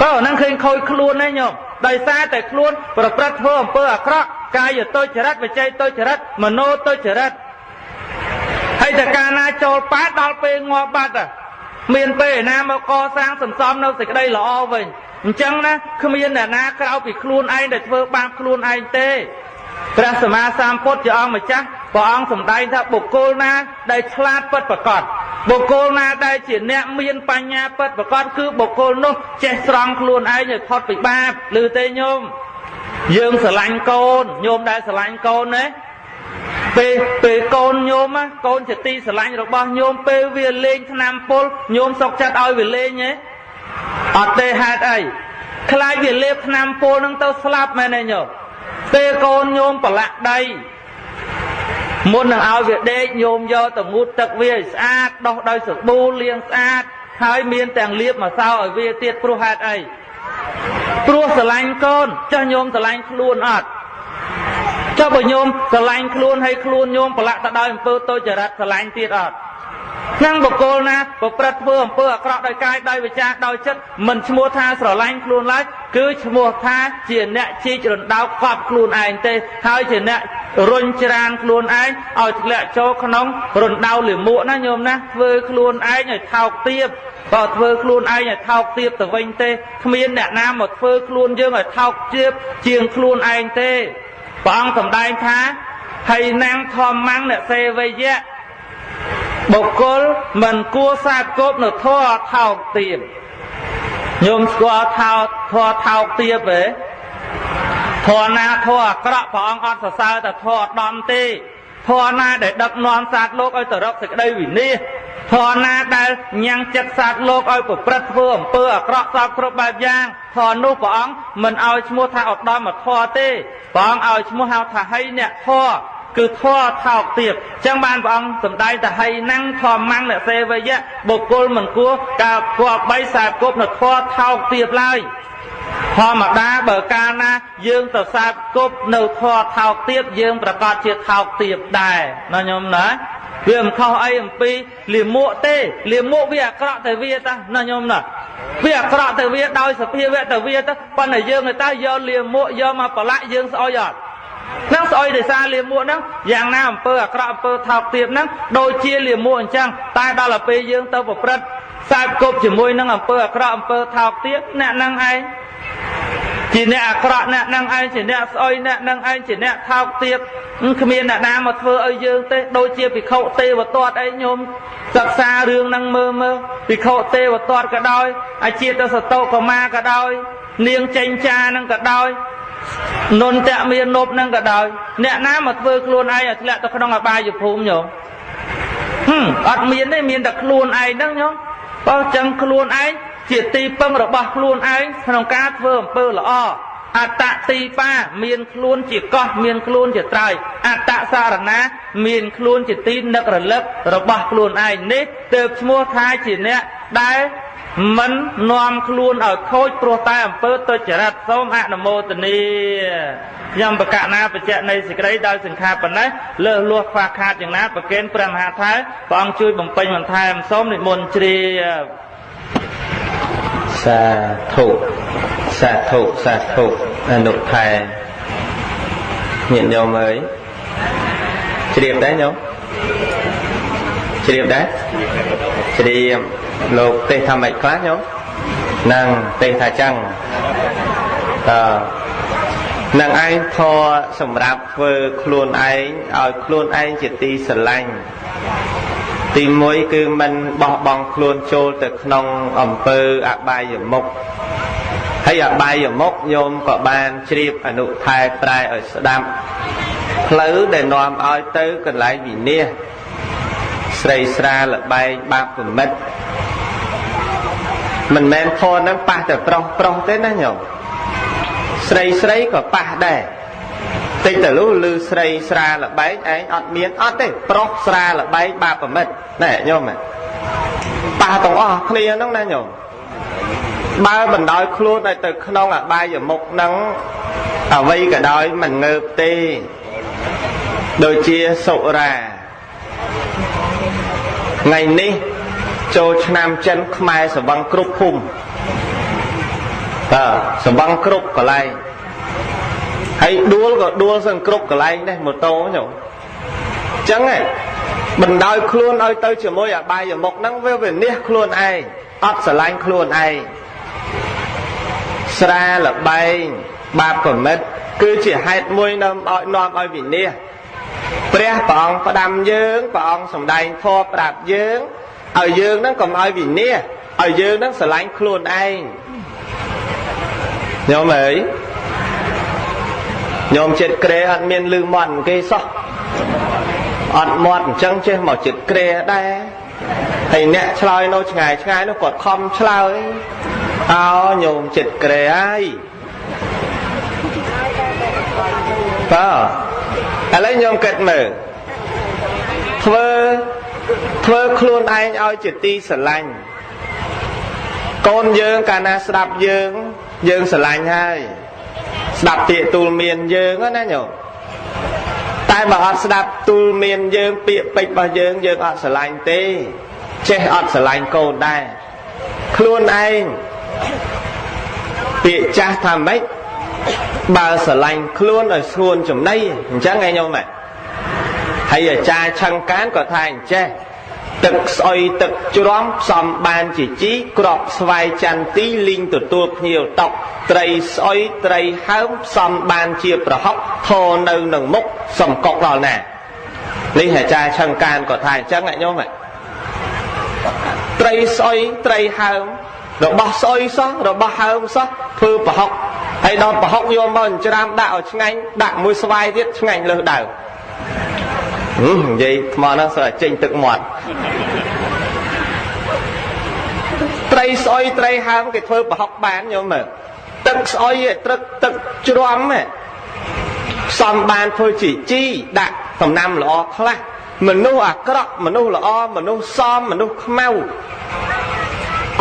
បើហ្នឹងឃើញខូចខ្លួនទេញោមដោយសារតែខ្លួនប្រព្រឹត្តធ្វើអំពើអាក្រក់កាយទុច្ចរិតវិច័យទុច្ចរិតមโนទុច្ចរិតហើយតែកាលណាចូលប៉ែដល់ពេលងាប់បាត់មានពេលណាមកកសាងសន្សំនៅសេចក្តីល្អវិញអញ្ចឹងណាគ្មានអ្នកណាក្រៅពីខ្លួនឯងដែលធ្វើបាបខ្លួនឯងទេព្រះសម្មាសម្ពុទ្ធជាអង្គម្ចាស់ព្រះអង្គសម្ដែងថាបុគ្គលណាដែលឆ្លាតពិតប្រាកដបុគ្គលណាដែលជាអ្នកមានបញ្ញាពិតប្រាកដគឺបុគ្គលនោះចេះស្រង់ខ្លួនឯងឲ្យផុតពីបាបឬទេញោមយើងស្រឡាញ់កូនញោមដែលស្រឡាញ់កូនណាពេលកូនញោមកូនជាទីស្រឡាញ់របស់ញោមពេលវាលេងថ្នាំពុលញោមសុកចិត្តឲ្យវាលេងទេអត់ទេហេតុអីខ្លាចវាលេបថ្នាំពុលនឹងទៅស្លាប់មែនទេញោមពេលកូនញោមប្រឡាក់ដីមុននឹងឲ្យវាដេកញោមយកទៅងូតទឹកវាឲ្យស្អាតដោះដោយសាប៊ូលាងស្អាតហើយមានទាំងលាបម្សៅឲ្យវាទៀតព្រោះហេតុអីព្រោះស្រឡាញ់កូនចុះញោមស្រឡាញ់ខ្លួនអត់ចុះបើញោមស្រឡាញ់ខ្លួនហើយខ្លួនញោមប្រឡាក់ទៅដោយអំពើទុច្ចរិតស្រឡាញ់ទៀតអត់នឹងបុគ្គលណាប្រព្រឹត្តធ្វើអំពើអាក្រក់ដោយកាយដោយវាចាដោយចិត្តមិនឈ្មោះថាស្រឡាញ់ខ្លួនឡើយគឺឈ្មោះថាជាអ្នកជីករណ្ដៅកប់ខ្លួនឯងទេហើយជាអ្នករុញច្រានខ្លួនឯងឲ្យធ្លាក់ចូលក្នុងរណ្ដៅលាមកណាញោមណាធ្វើខ្លួនឯងឲ្យថោកទាបបើធ្វើខ្លួនឯងឲ្យថោកទាបទៅវិញទេគ្មានអ្នកណាមកធ្វើខ្លួនយើងឲ្យថោកទាបជាងខ្លួនឯងទេព្រះអង្គសម្ដែងថាហើយណាំងធម្មំអ្នកសេវយៈបុគ្គលមិនគួរសាបគប់នៅធម៌ថោកទាបញោមស្គាល់ថោធម៌ថោកទាបទេធម៌ណាធម៌អាក្រក់ព្រះអង្គអត់សរសើរតែធម៌ឧត្តមទេធម៌ណាដែលដឹកនាំសត្វលោកឲ្យទៅរកសេចក្តីវិនាសធម៌ណាដែលញ៉ាំងចិត្តសត្វលោកឲ្យប្រព្រឹត្តធ្វើអំពើអាក្រក់សពគ្រប់បែបយ៉ាងធម៌នោះព្រះអង្គមិនឲ្យឈ្មោះថាឧត្តមធម៌ទេព្រះអង្គឲ្យឈ្មោះហៅថាហីអ្នកធម៌គឺធម៌ថោកទាបចឹងបានព្រះអង្គសម្ដែងថាហីណាំងធម្មំអ្នកសេវយៈបុគ្គលមិនគួរការគប្បីសាបគប់នៅធម៌ថោកទាបឡើយធម្មតាបើកាលណាយើងទៅសាបគប់នៅធម៌ថោកទាបយើងប្រកាសជាថោកទាបដែរណាញោមណាវាមិនខុសអីអំពីលាមកទេលាមកវាអាក្រក់តែវាតាណាញោមណាវាអាក្រក់តែវាដោយសភាវៈតែវាទៅប៉ុន្តែយើងឯតាយកលាមកយកមកប្រឡាក់យើងស្អុយអត់ហ្នឹងស្អុយដោយសារលាមកហ្នឹងយ៉ាងណាអំពើអាក្រក់អំពើថោកទាបហ្នឹងដូចជាលាមកអញ្ចឹងតែដល់ទៅពេលយើងទៅប្រព្រឹត្តខ្សែគប់ជាមួយនឹងអំពើអាក្រក់អំពើថោកទាបអ្នកហ្នឹងឯងជាអ្នកអាក្រក់អ្នកហ្នឹងឯងជាអ្នកស្អុយអ្នកហ្នឹងឯងជាអ្នកថោកទាបគ្មានអ្នកណាមកធ្វើឲ្យយើងទេដូចជាភិក្ខុទេវទត្តអីញោមសិក្សារឿងហ្នឹងមើលមើលភិក្ខុទេវទត្តក៏ដោយអាជាតិសតុកមាក៏ដោយនាងចេញចាហ្នឹងក៏ដោយនន្តៈមាននប់ហ្នឹងក៏ដោយអ្នកណាមកធ្វើខ្លួនឯងឲ្យធ្លាក់ទៅក្នុងអបាយភូមិញោមអត់មានទេមានតែខ្លួនឯងហ្នឹងញោមបើចឹងខ្លួនឯងជាទីពឹងរបស់ខ្លួនឯងក្នុងការធ្វើអំពើល្អ អត្តទីបាមានខ្លួនជាកោះមានខ្លួនជាត្រើយអត្តសារណាមានខ្លួនជាទីនឹករលឹករបស់ខ្លួនឯងនេះទើបឈ្មោះថាជាអ្នកដែលមិននាំខ្លួនឲ្យខូចព្រោះតែអំពើទុច្ចរិតសូមអនុមោទនាខ្ញុំបកណាបច្ចៈនៃសេចក្តីដោយសង្ខារប៉ុណ្ណេះលើសលួសខ្វះខាតយ៉ាងណាប្រគេនព្រះមហាថែព្រះអង្គជួយបំពេញបន្ថែមសូមនិមន្តជ្រាបសាធុសាធុសាធុអនុថែញាតិញោមអើយជ្រាបដែរញោមជ្រាបដែរជ្រាបលោកទេសថាម៉េចខ្លះញោមនឹងទេសថាចឹងតើនឹងឯងធរសម្រាប់ធ្វើខ្លួនឯងឲ្យខ្លួនឯងជាទីស្រឡាញ់ទី1គឺមិនបោះបង់ខ្លួនចូលទៅក្នុងអំពើអបាយមុខហើយអបាយមុខញោមក៏បានជ្រាបអនុថែប្រែឲ្យស្ដាប់ផ្លូវដែលនាំឲ្យទៅកន្លែងវិនាសស្រីស្រាលបែងបាបប្រមិតមិនមែនធរនឹងប៉ះតែប្រុសប្រុសទេណាញោមស្រីស្រីក៏ប៉ះដែរតិចទៅលុះឮស្រីស្រាលបែងឯងអត់មានអត់ទេប្រុសស្រាលបែងបាបប្រមិតណែញោមប៉ះទាំងអស់គ្នាហ្នឹងណាញោមបើបណ្ដោយខ្លួនឲ្យទៅក្នុងអបាយមុខហ្នឹងអ្វីក៏ដោយមិនងើបទេដូចជាសុរាថ្ងៃនេះចូលឆ្នាំចិនខ្មែរសវឹងគ្រប់ភូមិបាទសវឹងគ្រប់កន្លែងហើយដួលក៏ដួលសឹងគ្រប់កន្លែងដែរម៉ូតូញោមអញ្ចឹងហ៎បណ្ដោយខ្លួនឲ្យទៅជាមួយអបាយមុខហ្នឹងវាវិនិច្ឆ័យខ្លួនឯងអត់ស្រឡាញ់ខ្លួនឯងស្រាលបែងបាបប្រមិតគឺជាហេតុមួយនាំឲ្យវិនិច្ឆ័យព្រះព្រះអង្គផ្ដាំយើងព្រះអង្គសម្ដែងធម៌ប្រាប់យើងឲ្យយើងហ្នឹងកុំឲ្យវិនិច្ឆ័យឲ្យយើងហ្នឹងស្រឡាញ់ខ្លួនឯងញោមអើយញោមចិត្តក្រែអត់មានលឺមាត់គេសោះអត់មាត់អញ្ចឹងចេះមកចិត្តក្រែដែរហើយអ្នកឆ្លើយនៅឆ្ងាយឆ្ងាយនោះគាត់ខំឆ្លើយអោញោមចិត្តក្រែហើយបាទឥឡូវញោមគិតមើលធ្វើខ្លួនឯងឲ្យជាទីស្រឡាញ់កូនយើងកាលណាស្ដាប់យើងយើងស្រឡាញ់ហើយស្ដាប់ពាក្យទូលមានយើងណាញោមតែបើអត់ស្ដាប់ទូលមានយើងពាក្យពេចន៍របស់យើងយើងអត់ស្រឡាញ់ទេចេះអត់ស្រឡាញ់កូនដែរខ្លួនឯងពាក្យចាស់ថាម៉េចបើស្រឡាញ់ខ្លួនឲ្យស្ងួនចំណីអញ្ចឹងឯងញោមហើយអាចារ្យឆឹងកានក៏ថាអញ្ចេះទឹកស្អុយទឹកជ្រាំផ្សំបានជាជីក្របស្វាយចន្ទីលីងទទួលភ្ញៀវតុកត្រីស្អុយត្រីហើមផ្សំបានជាប្រហុកធរនៅនឹងមុខសំកុកដល់ណានេះអាចារ្យឆឹងកានក៏ថាអញ្ចឹងញោមត្រីស្អុយត្រីហើមរបស់ស្អុយសោះរបស់ហើមសោះធ្វើប្រហុកហើយដល់ប្រហុកយកមកច្រាមដាក់ឲ្យឆ្ងាញ់ដាក់មួយស្វាយទៀតឆ្ងាញ់លើសដើមនិយាយថ្មហ្នឹងស្អីចេញទឹកមាត់ត្រីស្អុយត្រីហើមគេធ្វើប្រហុកបានញោមមើលទឹកស្អុយត្រឹកទឹកជ្រាំផ្សំបានធ្វើជាជីដាក់ដំណាំល្អខ្លះមនុស្សអាក្រក់មនុស្សល្អមនុស្សសមមនុស្សខ្មៅ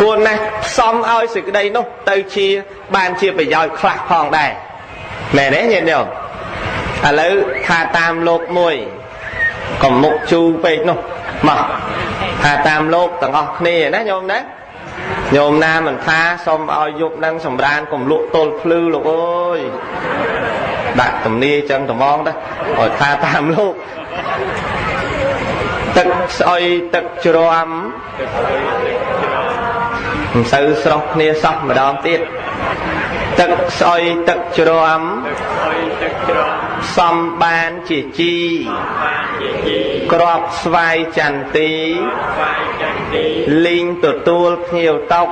គួរណាស់ផ្សំឲ្យសេចក្តីនោះទៅជាបានជាប្រយោជន៍ខ្លះផងដែរមែនទេញាតិញោមឥឡូវថាតាមលោកមួយកុំមុខជូរពេកនោះមកថាតាមលោកទាំងអស់គ្នាណាញោមណាញោមណាមិនថាសូមឲ្យយប់នឹងសម្រានកុំលក់ទល់ភ្លឺលោកអើយដាក់ទំនាយចឹងត្មងដែរឲ្យថាតាមលោកទឹកស្អុយទឹកជ្រាំមិនសូវស្រុះគ្នាសោះម្ដងទៀតទឹកស្អុយទឹកជ្រាំសំបានជាជីក្របស្វាយចន្ទីលីងទទួលភ្ញៀវតុក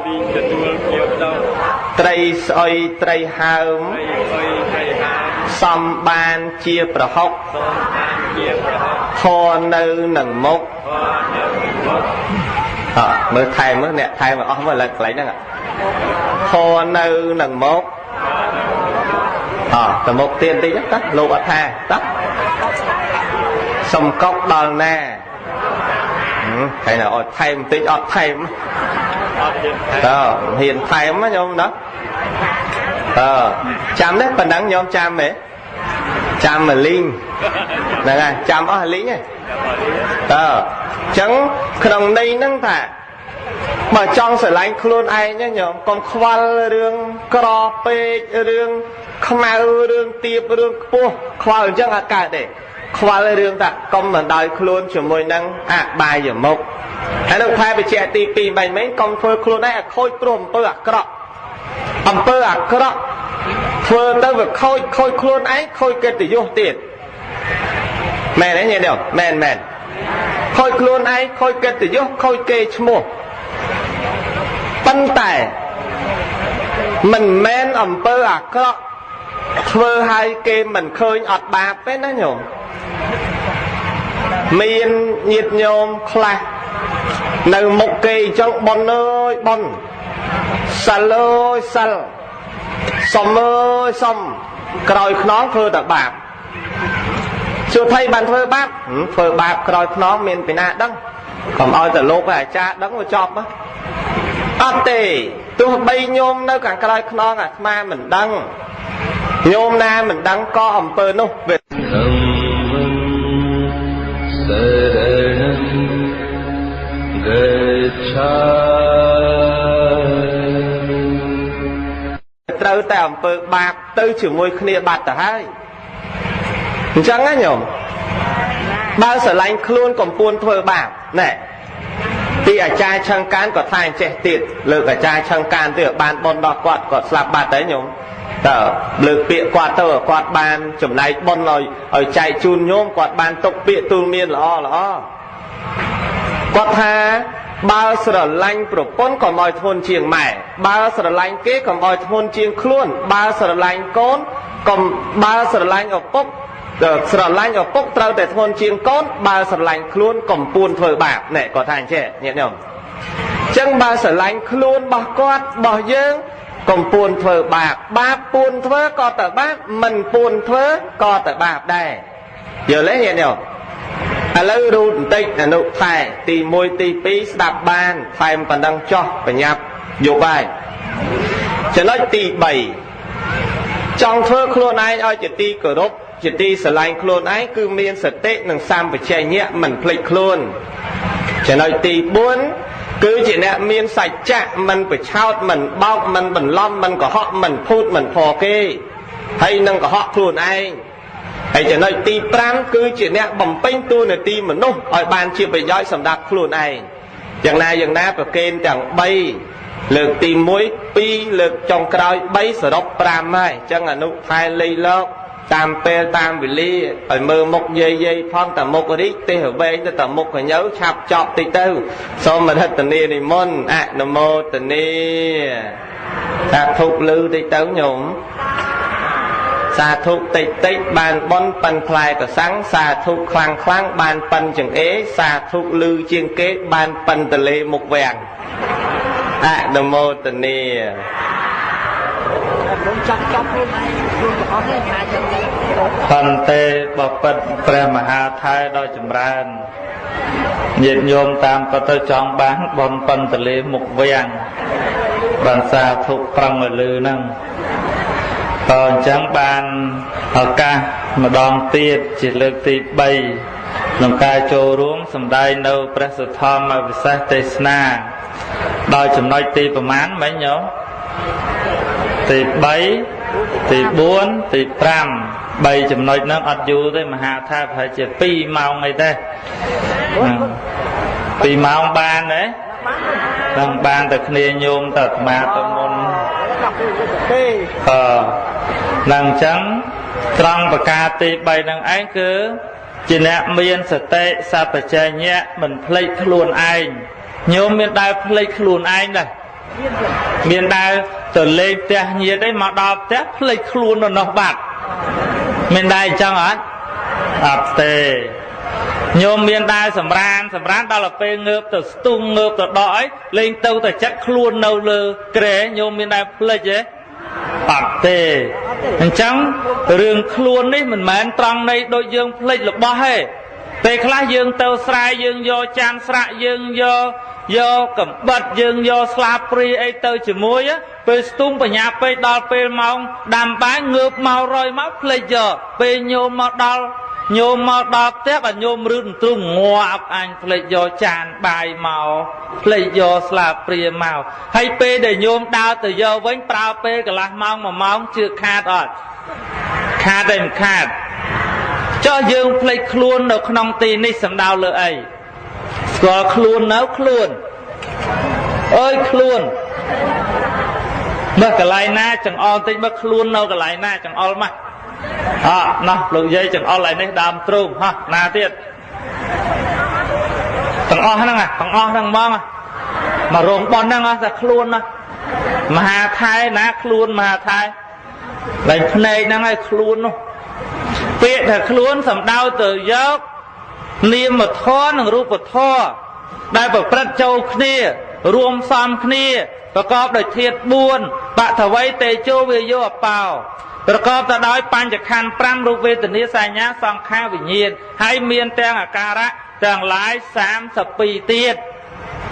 ត្រីស្អុយត្រីហើមសំបានជាប្រហុកធរនៅនឹងមុខអមើលថែមមើលអ្នកថែមអស់មើលឥឡូវកន្លែងហ្នឹងធរនៅនឹងមុខ អទៅមុខទៀតតិចតលោកអត់ថាតសំកុកដល់ណាហើយណាអត់ថែមបន្តិចអត់ថែមតើហ៊ានថែមញោមណាតើចាំទេប៉ុណ្ណឹងញោមចាំទេចាំមកលីងហ្នឹងហើយចាំអស់លីងហ៎តើអញ្ចឹងក្នុងន័យហ្នឹងថាបើចង់ស្រឡាញ់ខ្លួនឯងណាញោមកុំខ្វល់រឿងក្រពេករឿងខ្មៅរឿងទៀបរឿងខ្ពស់ខ្វល់អញ្ចឹងអត់កើតទេខ្វល់រឿងថាកុំបណ្ដោយខ្លួនជាមួយនឹងអបាយមុខហើយលោកថែបញ្ជាក់ទី2បាញ់មិញកុំធ្វើខ្លួនឯងឲ្យខូចព្រោះអំពើអាក្រក់អំពើអាក្រក់ធ្វើទៅវាខូចខូចខ្លួនឯងខូចកិត្តិយសទៀតមែនទេញាតិញោមមែនមែនខូចខ្លួនឯងខូចកិត្តិយសខូចគេឈ្មោះប៉ុន្តែមិនមែនអំពើអាក្រក់ធ្វើឲ្យគេមិនឃើញអត់បាបទេណាញោមមានញាតិញោមខ្លះនៅមុខគេអញ្ចឹងប៉ុនអើយប៉ុនសិលអើយសិលសុំអើយសុំក្រោយខ្នងធ្វើតែបាបសួរថៃបានធ្វើបាបធ្វើបាបក្រោយខ្នងមានពីណាដឹងកុំឲ្យតែលោកហើយអាចារ្យដឹងវាចប់អត់ទេទោះបីញោមនៅខាងក្រោយខ្នងអាត្មាមិនដឹងញោមណាមិនដឹងក៏អំពើនោះវាត្រូវតែអំពើបាបទៅជាមួយគ្នាបាត់ទៅហើយអញ្ចឹងណាញោមបើស្រឡាញ់ខ្លួនកំពួនធ្វើបាបណែទីអាចារ្យឆឹងកានក៏ថាអញ្ចេះទៀតលើកអាចារ្យឆឹងកានទៅបានបុណ្យដល់គាត់គាត់ស្លាប់បាត់ទៅញោមតើលើកពាក្យគាត់ទៅគាត់បានចំណែកបុណ្យឲ្យចែកជូនញោមគាត់បានទុកពាក្យទូលមានល្អល្អគាត់ថាបើស្រឡាញ់ប្រពន្ធកុំឲ្យធ្ងន់ជាងម៉ែបើស្រឡាញ់គេកុំឲ្យធ្ងន់ជាងខ្លួនបើស្រឡាញ់កូនកុំបើស្រឡាញ់ឪពុកស្រឡាញ់ឪពុកត្រូវតែធ្ងន់ជាងកូនបើស្រឡាញ់ខ្លួនកុំពួនធ្វើបាបណែគាត់ថាអញ្ចេះញាតិញោមអញ្ចឹងបើស្រឡាញ់ខ្លួនរបស់គាត់របស់យើងកុំពួនធ្វើបាបបាបពួនធ្វើក៏ទៅបាបមិនពួនធ្វើក៏ទៅបាបដែរយល់ទេញាតិញោមឥឡូវរូតបន្តិចអនុថែទី1ទី2ស្ដាប់បានថែមប៉ុណ្ណឹងចោះបញ្ញាប់យកបាយចំណុចទី3ចង់ធ្វើខ្លួនឯងឲ្យជាទីគោរពជាទីស្រឡាញ់ខ្លួនឯងគឺមានសតិនិងសម្បជញ្ញៈមិនភ្លេចខ្លួនចំណុចទី4គឺជាអ្នកមានសច្ចៈមិនប្រឆោតមិនបោកមិនបន្លំមិនកុហកមិនភូតមិនផគេហើយនឹងកុហកខ្លួនឯងហើយចំណុចទី5គឺជាអ្នកបំពេញតួនាទីមនុស្សឲ្យបានជាប្រយោជន៍សម្រាប់ខ្លួនឯងយ៉ាងណាយ៉ាងណាប្រគេនទាំង3លើកទី1 2លើកចុងក្រោយ3សរុប5ហើយអញ្ចឹងអនុថែលៃលោកតាមពេលតាមវេលាឲ្យមើលមុខយាយយាយផងតែមុខរីកទេសវែងទៅតែមុខកញើឆាប់ចប់តិចទៅសូមរតនានិមន្តអនុមោទនាសាធុលឺតិចទៅញោមសាធុតិចតិចបានប៉ុនប៉ិនផ្លែកសាំងសាធុខ្លាំងខ្លាំងបានប៉ិនចង្អេសាធុលឺជាងគេបានប៉ិនតលេមុខវាំងអនុមោទនាប៉ុន្តែបពិតព្រះមហាថែដ៏ចម្រើនញាតិញោមតាមក៏ទៅចង់បានប៉ុនប៉ិនតលេមុខវាំងបានសាធុប្រឹងឲ្យលឺហ្នឹងតើអញ្ចឹងបានឱកាសម្ដងទៀតជាលើកទី3ក្នុងការចូលរួមសម្ដែងនៅព្រះសុធម្មវិសេសទេសនាដោយចំណុចទីប្រមាណមិញញោមទី3ទី4ទី5 3ចំណុចហ្នឹងអត់យូរទេមហាថាប្រហែលជា2ម៉ោងអីទេ2ម៉ោងបានទេនឹងបានតែគ្នាញោមតែអាត្មាទៅមុននឹងអញ្ចឹងត្រង់ប្រការទី3ហ្នឹងឯងគឺជាអ្នកមានសតិសព្វជញ្ញៈមិនភ្លេចខ្លួនឯងញោមមានដែលភ្លេចខ្លួនឯងដែរមានដែលទៅលេងផ្ទះញាតិឯងមកដល់ផ្ទះភ្លេចខ្លួននៅនោះបាត់មានដែរអញ្ចឹងអត់អត់ទេញោមមានដែរសម្រានដល់ទៅពេលងើបទៅស្ទុះងើបទៅដកអីលេងទៅតែចិត្តខ្លួននៅលើគ្រែញោមមានដែរភ្លេចទេ អត់ទេអញ្ចឹងរឿងខ្លួននេះមិនមែនត្រង់នៃដូចយើងភ្លេចរបស់ទេពេលខ្លះយើងទៅស្រែយើងយកចានស្រាក់យើងយកកំបិតយើងយកស្លាបព្រាអីទៅជាមួយពេលស្ទុំបញ្ញាពេកដល់ពេលម៉ោងដាំបាយងើបមករយមកភ្លេចយកពេលញោមមកដល់ញោមមកដល់ផ្ទះបាទញោមរឺទ្រុងងាប់អញភ្លេចយកចានបាយមកភ្លេចយកស្លាបព្រាមកហើយពេលដែលញោមដើរទៅយកវិញប្រើពេលកន្លះម៉ោង1ម៉ោងជឿខាតអត់ខាតទេមិនខាតចុះយើងភ្លេចខ្លួននៅក្នុងទីនេះសំដៅលើអីស្គាល់ខ្លួននៅខ្លួនអើយខ្លួនមើលកន្លែងណាចង្អុលតិចមើលខ្លួននៅកន្លែងណាចង្អុលមកអណោះលោកយាយចង្អុលឯនេះដើមទ្រូងហោះណាទៀតទាំងអស់ហ្នឹងទាំងអស់ហ្នឹងហ្មងមករោងប៉ុនហ្នឹងថាខ្លួនណាមហាថែណាខ្លួនមហាថែឡើងភ្នែកហ្នឹងឲ្យខ្លួននោះពាក្យថាខ្លួនសំដៅទៅយកនាមធម៌និងរូបធម៌ដែលប្រព្រឹត្តចូលគ្នារួមផ្សំគ្នាប្រកបដោយធាតុ4បថវីតេជោវាយោអបោប្រកបទៅដោយបញ្ចខណ្ឌ5រូបវេទនាសញ្ញាសង្ខារវិញ្ញាណហើយមានទាំងអាការៈទាំងឡាយ32ទៀត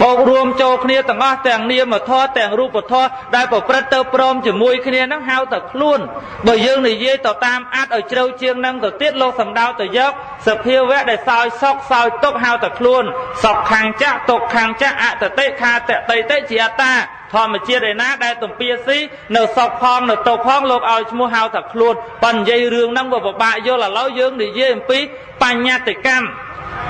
បូករួមចូលគ្នាទាំងអស់ទាំងនាមធម៌ទាំងរូបធម៌ដែលប្រព្រឹត្តទៅព្រមជាមួយគ្នានឹងហៅទៅខ្លួនបើយើងនិយាយទៅតាមអត្តឲ្យជ្រៅជាងនឹងទៅទៀតលោកសំដៅទៅយកសភាវៈដែលសោយសុខសោយទុក្ខហៅទៅខ្លួនសុខខាងចៈទុក្ខខាងចៈអតតិខាតតិតិជាអត្តាធម្មជាតិឯណាដែលទំពាស៊ីនៅសុខផងនៅទុក្ខផងលោកឲ្យឈ្មោះហៅថាខ្លួនបើនិយាយរឿងហ្នឹងវាពិបាកយល់ឥឡូវយើងនិយាយអំពីបញ្ញត្តិកម្ម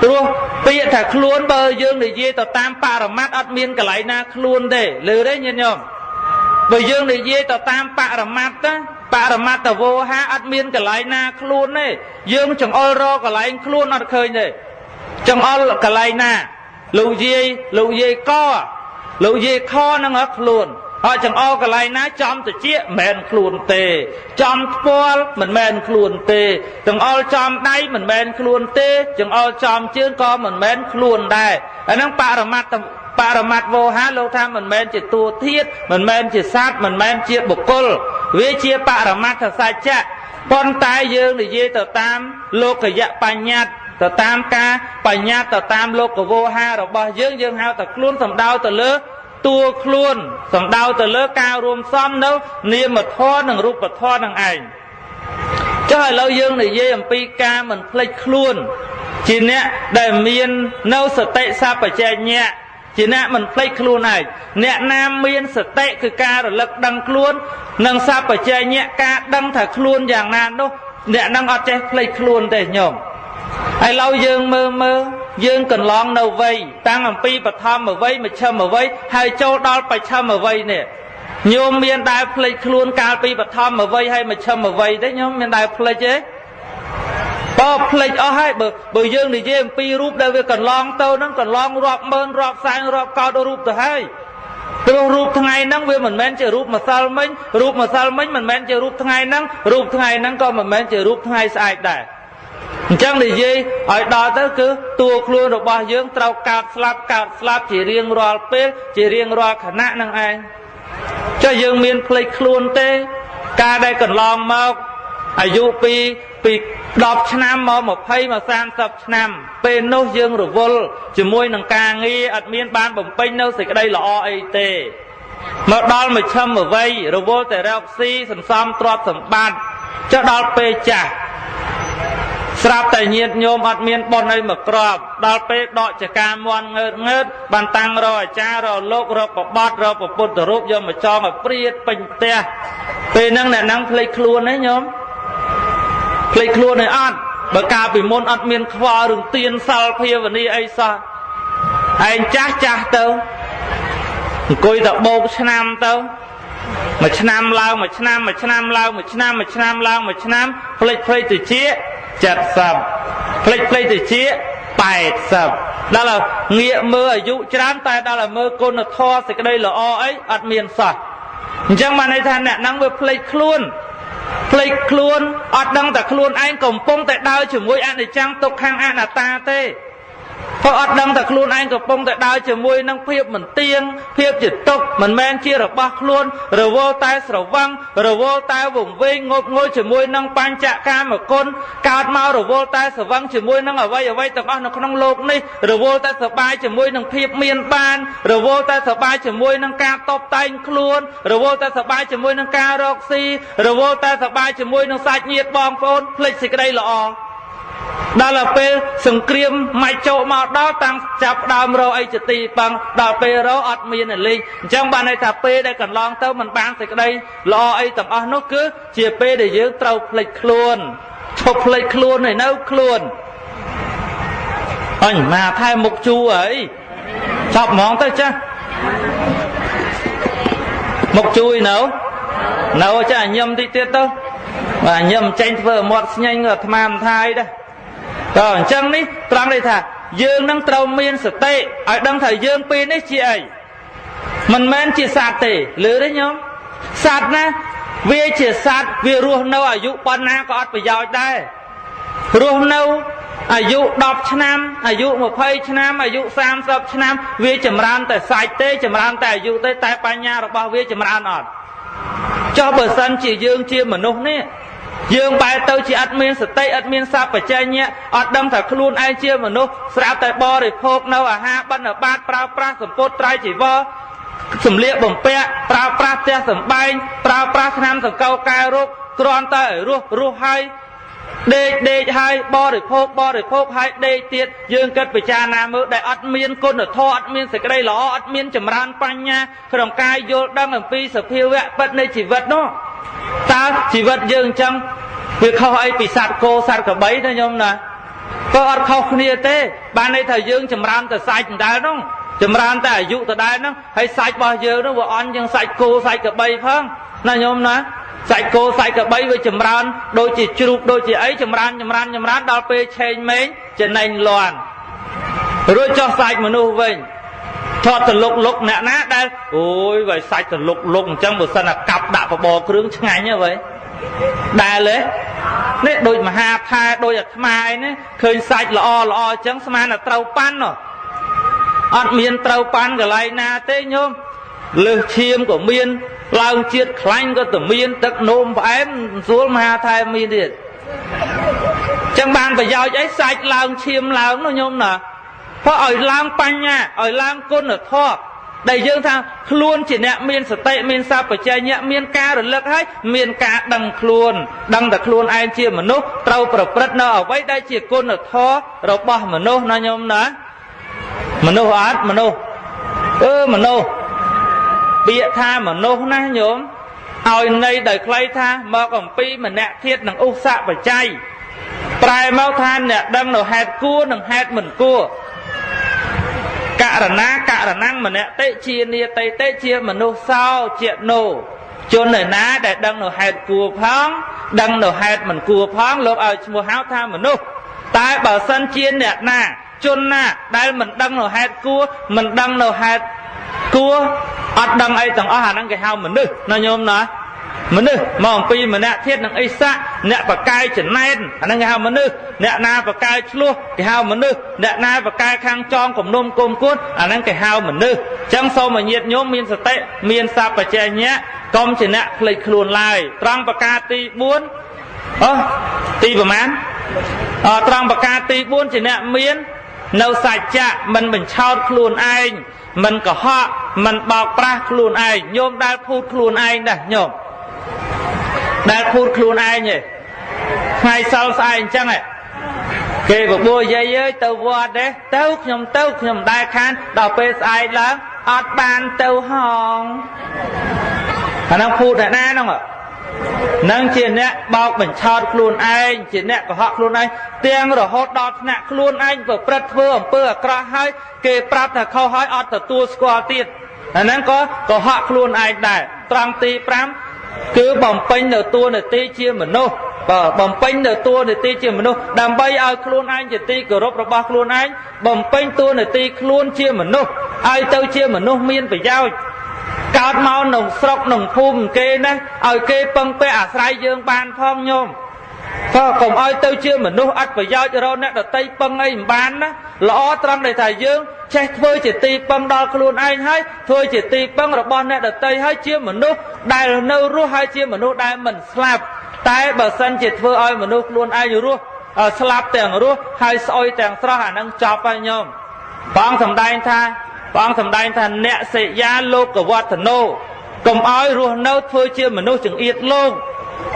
ព្រោះពាក្យថាខ្លួនបើយើងនិយាយទៅតាមបរមត្តអត់មានកន្លែងណាខ្លួនទេឮទេញាតិញោមបើយើងនិយាយទៅតាមបរមត្តណាបរមត្តវោហាអត់មានកន្លែងណាខ្លួនទេយើងចង្អុលរកកន្លែងខ្លួនអត់ឃើញទេចង្អុលកន្លែងណាលោកយាយកលោកយាយខហ្នឹងខ្លួនអត់ចង្អុលកន្លែងណាចំតិចមិនមែនខ្លួនទេចំថ្ពាល់មិនមែនខ្លួនទេចង្អុលចំដៃមិនមែនខ្លួនទេចង្អុលចំជើងក៏មិនមែនខ្លួនដែរអាហ្នឹងបរមត្តវោហាលោកថាមិនមែនជាតួធាតុមិនមែនជាសត្វមិនមែនជាបុគ្គលវាជាបរមត្ថសច្ចៈប៉ុន្តែយើងនិយាយទៅតាមលោកយៈបញ្ញត្តិទៅតាមការបញ្ញត្តិទៅតាមលោកវោហារបស់យើងយើងហៅតែខ្លួនសំដៅទៅលើតួខ្លួនសំដៅទៅលើការរួមផ្សំនៅនាមធម៌និងរូបធម៌នឹងឯងចុះឥឡូវយើងនិយាយអំពីការមិនភ្លេចខ្លួនជាអ្នកដែលមាននៅសតិសព្វជញ្ញៈជាអ្នកមិនភ្លេចខ្លួនឯងអ្នកណាមានសតិគឺការរលឹកដឹងខ្លួននិងសព្វជញ្ញៈការដឹងថាខ្លួនយ៉ាងណានោះអ្នកនឹងអត់ចេះភ្លេចខ្លួនទេញោមឥឡូវយើងមើលយើងកន្លងនៅវ័យតាំងអំពីបឋមវ័យមជ្ឈិមវ័យហើយចូលដល់បច្ឆិមវ័យនេះញោមមានដែលភ្លេចខ្លួនកាលពីបឋមវ័យហើយមជ្ឈិមវ័យទេញោមមានដែលភ្លេចទេបើភ្លេចអស់ហើយបើយើងនិយាយអំពីរូបដែលវាកន្លងទៅហ្នឹងកន្លងរាប់ម៉ឺនរាប់សែនរាប់កោដរូបទៅហើយព្រោះរូបថ្ងៃហ្នឹងវាមិនមែនជារូបម្សិលមិញរូបម្សិលមិញមិនមែនជារូបថ្ងៃហ្នឹងរូបថ្ងៃហ្នឹងក៏មិនមែនជារូបថ្ងៃស្អែកដែរអញ្ចឹងនិយាយឲ្យដល់ទៅគឺតួខ្លួនរបស់យើងត្រូវកើតស្លាប់ជារៀងរាល់ពេលជារៀងរាល់ខណៈនឹងឯងចុះយើងមានភ្លេចខ្លួនទេការដែលកន្លងមកអាយុពី10ឆ្នាំមក20មក30ឆ្នាំពេលនោះយើងរវល់ជាមួយនឹងការងារអត់មានបានបំពេញនៅសេចក្តីល្អអីទេមកដល់មជ្ឈិមវ័យរវល់តែរកស៊ីសន្សំទ្រព្យសម្បត្តិចុះដល់ពេលចាស់ស្រាប់តែញាតិញោមអត់មានបុណ្យអីមកក្របដល់ពេលដកចកាមន់ងើតបានតាំងរកអាចារ្យរកលោករកបបត់រកពុទ្ធរូបយកមកចងឲ្យព្រាតពេញផ្ទះពេលហ្នឹងអ្នកហ្នឹងភ្លេចខ្លួនទេញោមភ្លេចខ្លួនឯអត់បើកាលពីមុនអត់មានខ្វល់រឿងទានសិលភាវនាអីសោះឯងចាស់ទៅអង្គុយតែបោកឆ្នាំទៅមួយឆ្នាំឡើងមួយឆ្នាំមួយឆ្នាំឡើងមួយឆ្នាំមួយឆ្នាំឡើងមួយឆ្នាំភ្លេចទៅជា70ភ្លេចទៅជា80ដល់ងាកមើលអាយុច្រើនតែដល់មើលគុណធម៌សេចក្តីល្អអីអត់មានសោះអញ្ចឹងបានន័យថាអ្នកហ្នឹងវាភ្លេចខ្លួនភ្លេចខ្លួនអត់ដឹងតែខ្លួនឯងកំពុងតែដើរជាមួយអនិច្ចំទុក្ខំអនត្តាទេ ព្រោះអត់ដឹងថាខ្លួនឯងកំពុងតែដើរជាមួយនឹងភាពមិនទៀងភាពជាទុក្ខមិនមែនជារបស់ខ្លួនរវល់តែស្រវឹងរវល់តែវង្វេងងប់ងល់ជាមួយនឹងបញ្ចកាមគុណកើតមករវល់តែស្រវឹងជាមួយនឹងអ្វីអ្វីទាំងអស់នៅក្នុងលោកនេះរវល់តែសប្បាយជាមួយនឹងភាពមានបានរវល់តែសប្បាយជាមួយនឹងការតបតែងខ្លួនរវល់តែសប្បាយជាមួយនឹងការរកស៊ីរវល់តែសប្បាយជាមួយនឹងសាច់ញាតិបងប្អូនភ្លេចសេចក្តីល្អដល់ពេលសង្គ្រាមម៉ាច់ចូលមកដល់តាំងចាប់ដើមរកអីជាទីពឹងដល់ពេលរកអត់មានលេងអញ្ចឹងបានន័យថាពេលដែលកន្លងទៅមិនបានសេចក្តីល្អអីទាំងអស់នោះគឺជាពេលដែលយើងត្រូវភ្លេចខ្លួនឈប់ភ្លេចខ្លួនឲ្យនៅខ្លួនអញមកថែមុខជូរអីចាប់ហ្មងទៅចាស់មុខជួយនៅនៅចាញឹមតិចទៀតទៅបាទញឹមចេញធ្វើមាត់ស្ញែងអាត្មាមិនថាអីដែរតើអញ្ចឹងនេះត្រង់នេះថាយើងនឹងត្រូវមានសតិឲ្យដឹងថាយើងពេលនេះជាអីមិនមែនជាសត្វទេលឺទេញោមសត្វណាវាជាសត្វវារស់នៅអាយុប៉ុណ្ណាក៏អត់ប្រយោជន៍ដែររស់នៅអាយុ10ឆ្នាំអាយុ20ឆ្នាំអាយុ30ឆ្នាំវាចម្រើនតែសាច់ទេចម្រើនតែអាយុទេតែបញ្ញារបស់វាចម្រើនអត់ចុះបើសិនជាយើងជាមនុស្សនេះយើងបែរទៅជាអត់មានសតិអត់មានសព្វជញ្ញៈអត់ដឹងថាខ្លួនឯងជាមនុស្សស្រាប់តែបរិភោគនៅអាហារបិណ្ឌបាតប្រើប្រាស់សម្ពុតត្រៃជីវរសម្លៀកបំពាក់ប្រើប្រាស់ផ្ទះសម្បែងប្រើប្រាស់ថ្នាំសង្កូវកែរោគគ្រាន់តែឲ្យរស់រស់ហើយដេកដេកហើយបរិភោគបរិភោគហើយដេកទៀតយើងគិតពិចារណាមើលដែលអត់មានគុណធម៌អត់មានសេចក្តីល្អអត់មានចម្រើនបញ្ញាក្នុងការយល់ដឹងអំពីសភាវៈពិតនៃជីវិតនោះតើជីវិតយើងអញ្ចឹងវាខុសអីពីសត្វគោសត្វក្របីទេញោមណាក៏អត់ខុសគ្នាទេបានន័យថាយើងចម្រើនតែសាច់ដដែលនោះចម្រើនតែអាយុដដែលនោះហើយសាច់របស់យើងនោះវាអន់ជាងសាច់គោសាច់ក្របីផងណាញោមណាសាច់គោសាច់ក្របីវាចម្រើនដូចជាជ្រូកដូចជាអីចម្រើនចម្រើនចម្រើនដល់ពេលឆេងមេងចំណេញលាន់រួចចុះសាច់មនុស្សវិញថតតលុកលុកអ្នកណាដែលអូយបើសាច់តលុកលុកអញ្ចឹងបើសិនតែកាប់ដាក់បបរគ្រឿងឆ្ងាញ់ហ៎វ៉ៃដែលទេនេះដូចមហាថែដូចអាត្មាអីនេះឃើញសាច់ល្អល្អអញ្ចឹងស្មានតែត្រូវប៉ាន់អត់មានត្រូវប៉ាន់កន្លែងណាទេញោមលើសឈាមក៏មានឡើងជាតិខ្លាញ់ក៏ទៅមានទឹកនោមផ្អែមស្រួលមហាថែមានទៀតចឹងបានប្រយោជន៍អីសាច់ឡើងឈាមឡើងនោះញោមណាព្រោះឲ្យឡើងបញ្ញាឲ្យឡើងគុណធម៌ដែលយើងថាខ្លួនជាអ្នកមានសតិមានសព្វជញ្ញៈមានការរលឹកហើយមានការដឹងខ្លួនដឹងតែខ្លួនឯងជាមនុស្សត្រូវប្រព្រឹត្តនៅអ្វីដែលជាគុណធម៌របស់មនុស្សណាញោមណាមនុស្សអត់មនុស្សអឺមនុស្សពាក្យថាមនុស្សណាញោមឲ្យន័យដោយខ្លីថាមកអំពីមនធាតុនិងឧស្សបច្ច័យប្រែមកថាអ្នកដឹងនៅហេតុគួរនិងហេតុមិនគួរករណាករណងមនតិជានាតិតិជាមនុស្សសោជាណោជនឯណាដែលដឹងនៅហេតុគួរផងដឹងនៅហេតុមិនគួរផងលោកឲ្យឈ្មោះហៅថាមនុស្សតែបើសិនជាអ្នកណាជនណាដែលមិនដឹងនៅហេតុគួរមិនដឹងនៅហេតុគួរអត់ដឹងអីទាំងអស់អាហ្នឹងគេហៅមនុស្សណាញោមណាមនុស្សមកអំពីមនធាតុនិងអិសៈអ្នកបកាយចំណែនអាហ្នឹងគេហៅមនុស្សអ្នកណាបកាយឆ្លោះគេហៅមនុស្សអ្នកណាបកាយខាងចងគំនុំគុំគួនអាហ្នឹងគេហៅមនុស្សអញ្ចឹងសូមឲ្យញាតិញោមមានសតិមានសព្វជញ្ញៈកុំជាអ្នកភ្លេចខ្លួនឡើយត្រង់ប្រការទី4អទីប្រមាណត្រង់ប្រការទី4ជាអ្នកមាននៅសច្ចៈមិនបញ្ឆោតខ្លួនឯងមិនកុហកមិនបោកប្រាស់ខ្លួនឯងញោមដែលភូតខ្លួនឯងដែរញោមដែលភូតខ្លួនឯងទេថ្ងៃសិលស្អែកអញ្ចឹងគេបបួលយាយអើយទៅវត្តទេទៅខ្ញុំទៅខ្ញុំមិនដែលខានដល់ពេលស្អែកឡើងអត់បានទៅហងអាហ្នឹងភូតអ្នកណាហ្នឹងនឹងជាអ្នកបោកបញ្ឆោតខ្លួនឯងជាអ្នកកុហកខ្លួនឯងទាំងរហូតដល់ថ្នាក់ខ្លួនឯងប្រព្រឹត្តធ្វើអំពើអាក្រក់ហើយគេប្រាប់ថាខុសហើយអត់ទទួលស្គាល់ទៀតអាហ្នឹងក៏កុហកខ្លួនឯងដែរត្រង់ទី5គឺបំពេញនៅតួនាទីជាមនុស្សបើបំពេញនៅតួនាទីជាមនុស្សដើម្បីឲ្យខ្លួនឯងជាទីគោរពរបស់ខ្លួនឯងបំពេញតួនាទីខ្លួនជាមនុស្សឲ្យទៅជាមនុស្សមានប្រយោជន៍កើតមកក្នុងស្រុកក្នុងភូមិគេណាឲ្យគេពឹងពាក់អាស្រ័យយើងបានផងញោម ក៏កុំឲ្យទៅជាមនុស្សអត់ប្រយោជន៍រកអ្នកដតីពឹងអីមិនបានណាល្អត្រង់ដែលថាយើងចេះធ្វើជាទីពឹងដល់ខ្លួនឯងហើយធ្វើជាទីពឹងរបស់អ្នកដតីហើយជាមនុស្សដែលនៅរស់ហើយជាមនុស្សដែលមិនស្លាប់តែបើសិនជាធ្វើឲ្យមនុស្សខ្លួនឯងរស់ស្លាប់ទាំងរស់ហើយស្អុយទាំងស្រស់អានឹងចប់ហើយញោមព្រះអង្គសម្ដែងថាព្រះអង្គសម្ដែងថាអ្នកសិយាលោកវឌ្ឍនោកុំឲ្យរស់នៅធ្វើជាមនុស្សចង្អៀតលោក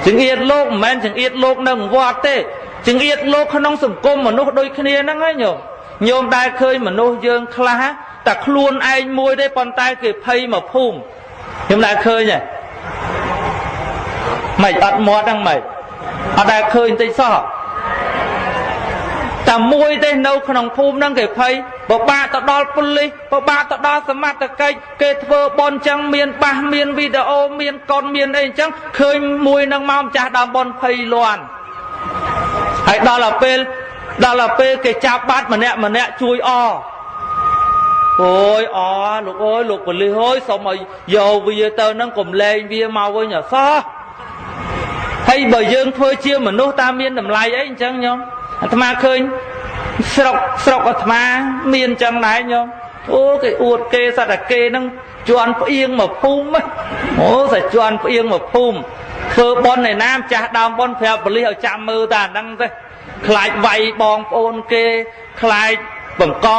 ចង្អៀតលោកមិនមែនចង្អៀតលោកនៅវត្តទេចង្អៀតលោកក្នុងសង្គមមនុស្សដូចគ្នាហ្នឹងហើយញោមញោមដែលឃើញមនុស្សយើងខ្លះតែខ្លួនឯងមួយទេប៉ុន្តែគេភ័យមកភូមិខ្ញុំដែលឃើញហ៎មិនអត់មាត់ហ្នឹងមិនអត់ដែលឃើញតិចសោះតែមួយទេនៅក្នុងភូមិហ្នឹងគេភ័យបបាក់ទៅដល់ប៉ូលីសបបាក់ទៅដល់សមត្ថកិច្ចគេធ្វើបន់ចឹងមានបាសមានវីដេអូមានកុនមានអីអញ្ចឹងឃើញមួយនឹងមកម្ចាស់ដើមបន់ភ័យលាន់ហើយដល់ពេលគេចាប់បាត់ម្នាក់ម្នាក់ជួយអអូយអលោកអើយលោកប៉ូលីសអើយសូមឲ្យយកវាទៅហ្នឹងកុំលែងវាមកវិញអសោះហើយបើយើងធ្វើជាមនុស្សតាមមានតម្លៃអីអញ្ចឹងញោមអាត្មាឃើញស្រុកអាត្មាមានចឹងដែរញោមអូគេអួតគេសត្វតែគេហ្នឹងជន់ផ្អៀងមកភូមិអូតែជន់ផ្អៀងមកភូមិធ្វើប៉ុនឯណាម្ចាស់ដើមប៉ុនប្រាប់ប៉ូលីសឲ្យចាំមើលតែអាហ្នឹងទេខ្លាចវាយបងប្អូនគេខ្លាចបង្ក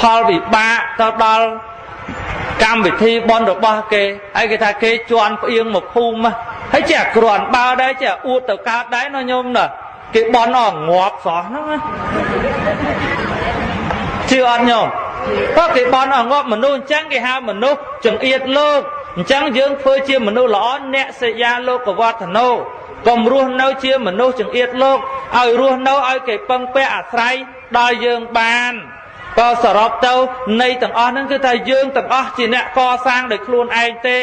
ផលវិបាកទៅដល់កម្មវិធីបុណ្យរបស់គេហើយគេថាគេជន់ផ្អៀងមកភូមិហើយចេះគ្រាន់បើដែរចេះអួតទៅកើតដែរណាញោមណាគេបន់អស់ងាប់សោះហ្នឹងជឿអត់ញោមបើគេបន់អស់ងាប់មនុស្សអញ្ចឹងគេហៅមនុស្សចង្អៀតលោកអញ្ចឹងយើងធ្វើជាមនុស្សល្អអ្នកសិយាលោកវឌ្ឍនោកុំរស់នៅជាមនុស្សចង្អៀតលោកឲ្យរស់នៅឲ្យគេពឹងពាក់អាស្រ័យដល់យើងបានក៏សរុបទៅនៃទាំងអស់ហ្នឹងគឺថាយើងទាំងអស់ជាអ្នកកសាងដោយខ្លួនឯងទេ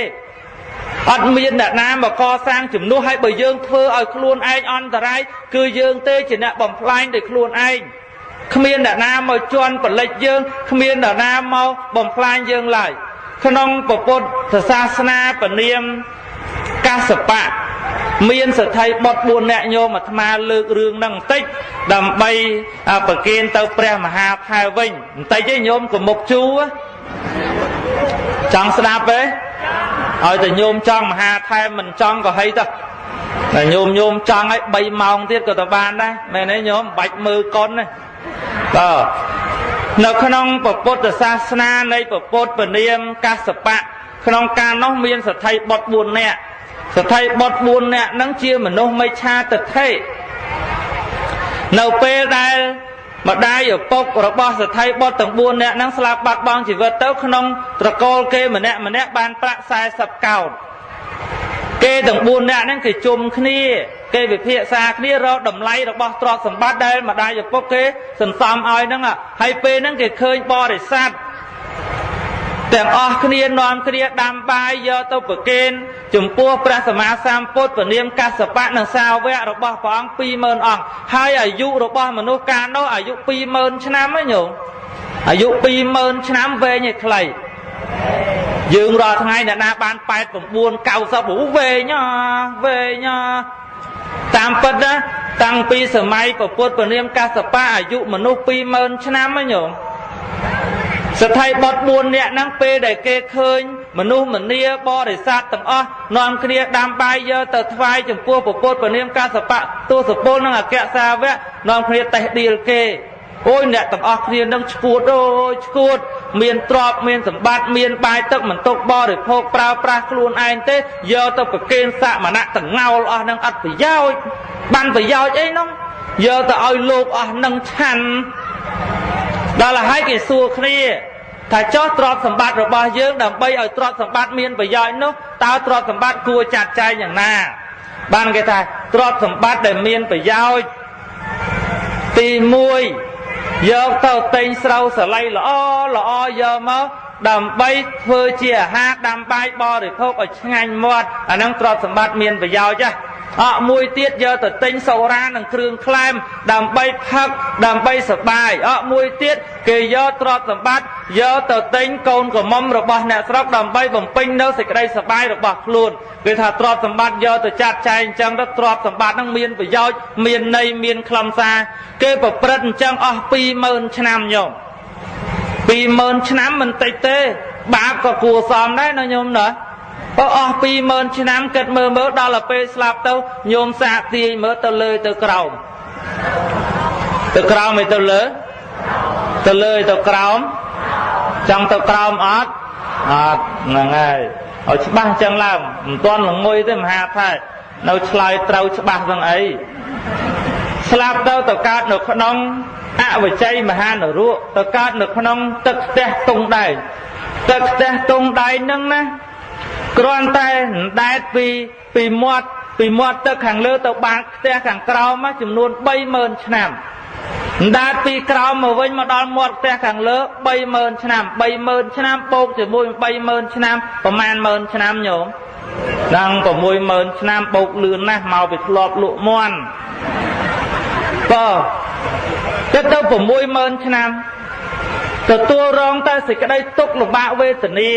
អត់មានអ្នកណាមកកសាងជំនួសឲ្យបើយើងធ្វើឲ្យខ្លួនឯងអន្តរាយគឺយើងទេជាអ្នកបំផ្លាញដោយខ្លួនឯងគ្មានអ្នកណាមកជន់បលិចយើងគ្មានអ្នកណាមកបំផ្លាញយើងឡើយក្នុងពុទ្ធសាសនាពនាមកាសបៈមានសទ្ធិបុត្រ4នាក់ញោមអាត្មាលើករឿងហ្នឹងបន្តិចដើម្បីប្រគេនទៅព្រះមហាថែវិញបន្តិចទេញោមកុំមុខជូរចង់ស្ដាប់ទេឲ្យតែញោមចង់មហាថែមិនចង់ក៏ហីទៅតែញោមចង់ឲ្យ3ម៉ោងទៀតក៏ទៅបានដែរមែនទេញោមមិនបាច់មើលកុនទេបាទនៅក្នុងពុទ្ធសាសនានៃពុទ្ធពនាមកាសបៈក្នុងកាលនោះមានសទ្ធិបុត្រ4នាក់សទ្ធិបុត្រ4នាក់ហ្នឹងជាមនុស្សមិច្ឆាទិដ្ឋិនៅពេលដែលម្ដាយឪពុករបស់សទ្ធិបុត្រទាំង4នាក់ហ្នឹងស្លាប់បាត់បង់ជីវិតទៅក្នុងត្រកូលគេម្នាក់ម្នាក់បានប្រាក់40កោដគេទាំង4នាក់ហ្នឹងគេជុំគ្នាគេវិភាសាគ្នារកតម្លៃរបស់ទ្រព្យសម្បត្តិដែលម្ដាយឪពុកគេសន្សំឲ្យហ្នឹងហើយពេលហ្នឹងគេឃើញបរិស័ទទាំងអស់គ្នានាំគ្នាដាំបាយយកទៅប្រគេនចំពោះព្រះសម្មាសម្ពុទ្ធពនាមកាសបៈនិងសាវករបស់ព្រះអង្គ20000អង្គហើយអាយុរបស់មនុស្សកាលនោះអាយុ20000ឆ្នាំហ៎ញោមអាយុ20000ឆ្នាំវែងឯខ្លីយើងរាល់ថ្ងៃអ្នកណាបាន89 90អូវែងវែងតាមពិតណាតាំងពីសម័យពុទ្ធពនាមកាសបៈអាយុមនុស្ស20000ឆ្នាំហ៎ញោមសទ្ធិបុត្រ4នាក់ហ្នឹងពេលដែលគេឃើញមនុស្សម្នាបរិស័ទទាំងអស់នាំគ្នាដាំបាយយកទៅថ្វាយចំពោះពុទ្ធពនាមកាសបៈទសពលនិងអគ្គសាវកនាំគ្នាតេះដៀលគេអូយអ្នកទាំងអស់គ្នានឹងឈួតអូយឈួតមានទ្រព្យមានសម្បត្តិមានបាយទឹកមិនទុកបរិភោគប្រើប្រាស់ខ្លួនឯងទេយកទៅប្រគេនសមណៈតងោលអស់នឹងអត់ប្រយោជន៍បានប្រយោជន៍អីនោះយកទៅឲ្យលោកអស់នឹងឆាន់ដល់ហើយគេសួរគ្នាថាចុះទ្រព្យសម្បត្តិរបស់យើងដើម្បីឲ្យទ្រព្យសម្បត្តិមានប្រយោជន៍នោះតើទ្រព្យសម្បត្តិគួរចាត់ចែងយ៉ាងណាបានគេថាទ្រព្យសម្បត្តិដែលមានប្រយោជន៍ទី1យកទៅទិញស្រូវសាលីល្អល្អយកមកដើម្បីធ្វើជាអាហារដាំបាយបរិភោគឲ្យឆ្ងាញ់មាត់អាហ្នឹងទ្រព្យសម្បត្តិមានប្រយោជន៍ណា អក់មួយទៀតយកទៅទិញសូរ៉ានិងគ្រឿងក្លែមដើម្បីផឹកដើម្បីសបាយអក់មួយទៀតគេយកទ្រព្យសម្បត្តិយកទៅទិញកូនក្រមុំរបស់អ្នកស្រុកដើម្បីបំពេញនៅសេចក្តីសបាយរបស់ខ្លួនគេថាទ្រព្យសម្បត្តិយកទៅចាត់ចែងអញ្ចឹងទៅទ្រព្យសម្បត្តិហ្នឹងមានប្រយោជន៍មានន័យមានខ្លឹមសារគេប្រព្រឹត្តអញ្ចឹងអស់20000ឆ្នាំញោម20000ឆ្នាំមិនតិចទេបាបក៏គួរសមដែរណាញោមណាបើអស់20000ឆ្នាំគិតមើលមើលដល់ទៅពេលស្លាប់ទៅញោមសាកទាយមើលទៅលើទៅក្រោមទៅក្រោមឯទៅលើទៅលើទៅក្រោមចង់ទៅក្រោមអត់អត់ហ្នឹងហើយឲ្យច្បាស់ចឹងឡើងមិនទាន់ល្ងុយទេមហាថែនៅឆ្លើយត្រូវច្បាស់ហ្នឹងអីស្លាប់ទៅទៅកើតនៅក្នុងអវជ័យមហានរកទៅកើតនៅក្នុងទឹកផ្ទះតុងដែងទឹកផ្ទះតុងដែងហ្នឹងណាគ្រាន់តែដែតពីមាត់ទឹកខាងលើទៅបាតផ្ទះខាងក្រោមចំនួន30000ឆ្នាំដែតពីក្រោមមកវិញមកដល់មាត់ផ្ទះខាងលើ30000ឆ្នាំ30000ឆ្នាំបូកជាមួយ30000ឆ្នាំប្រហែល10000ឆ្នាំញោមដល់60000ឆ្នាំបូកលឿនណាស់មកពីធ្លាប់លក់មន់បើទៅ60000ឆ្នាំទទួលរងតែសេចក្តីទុក្ខលំបាកវេទនា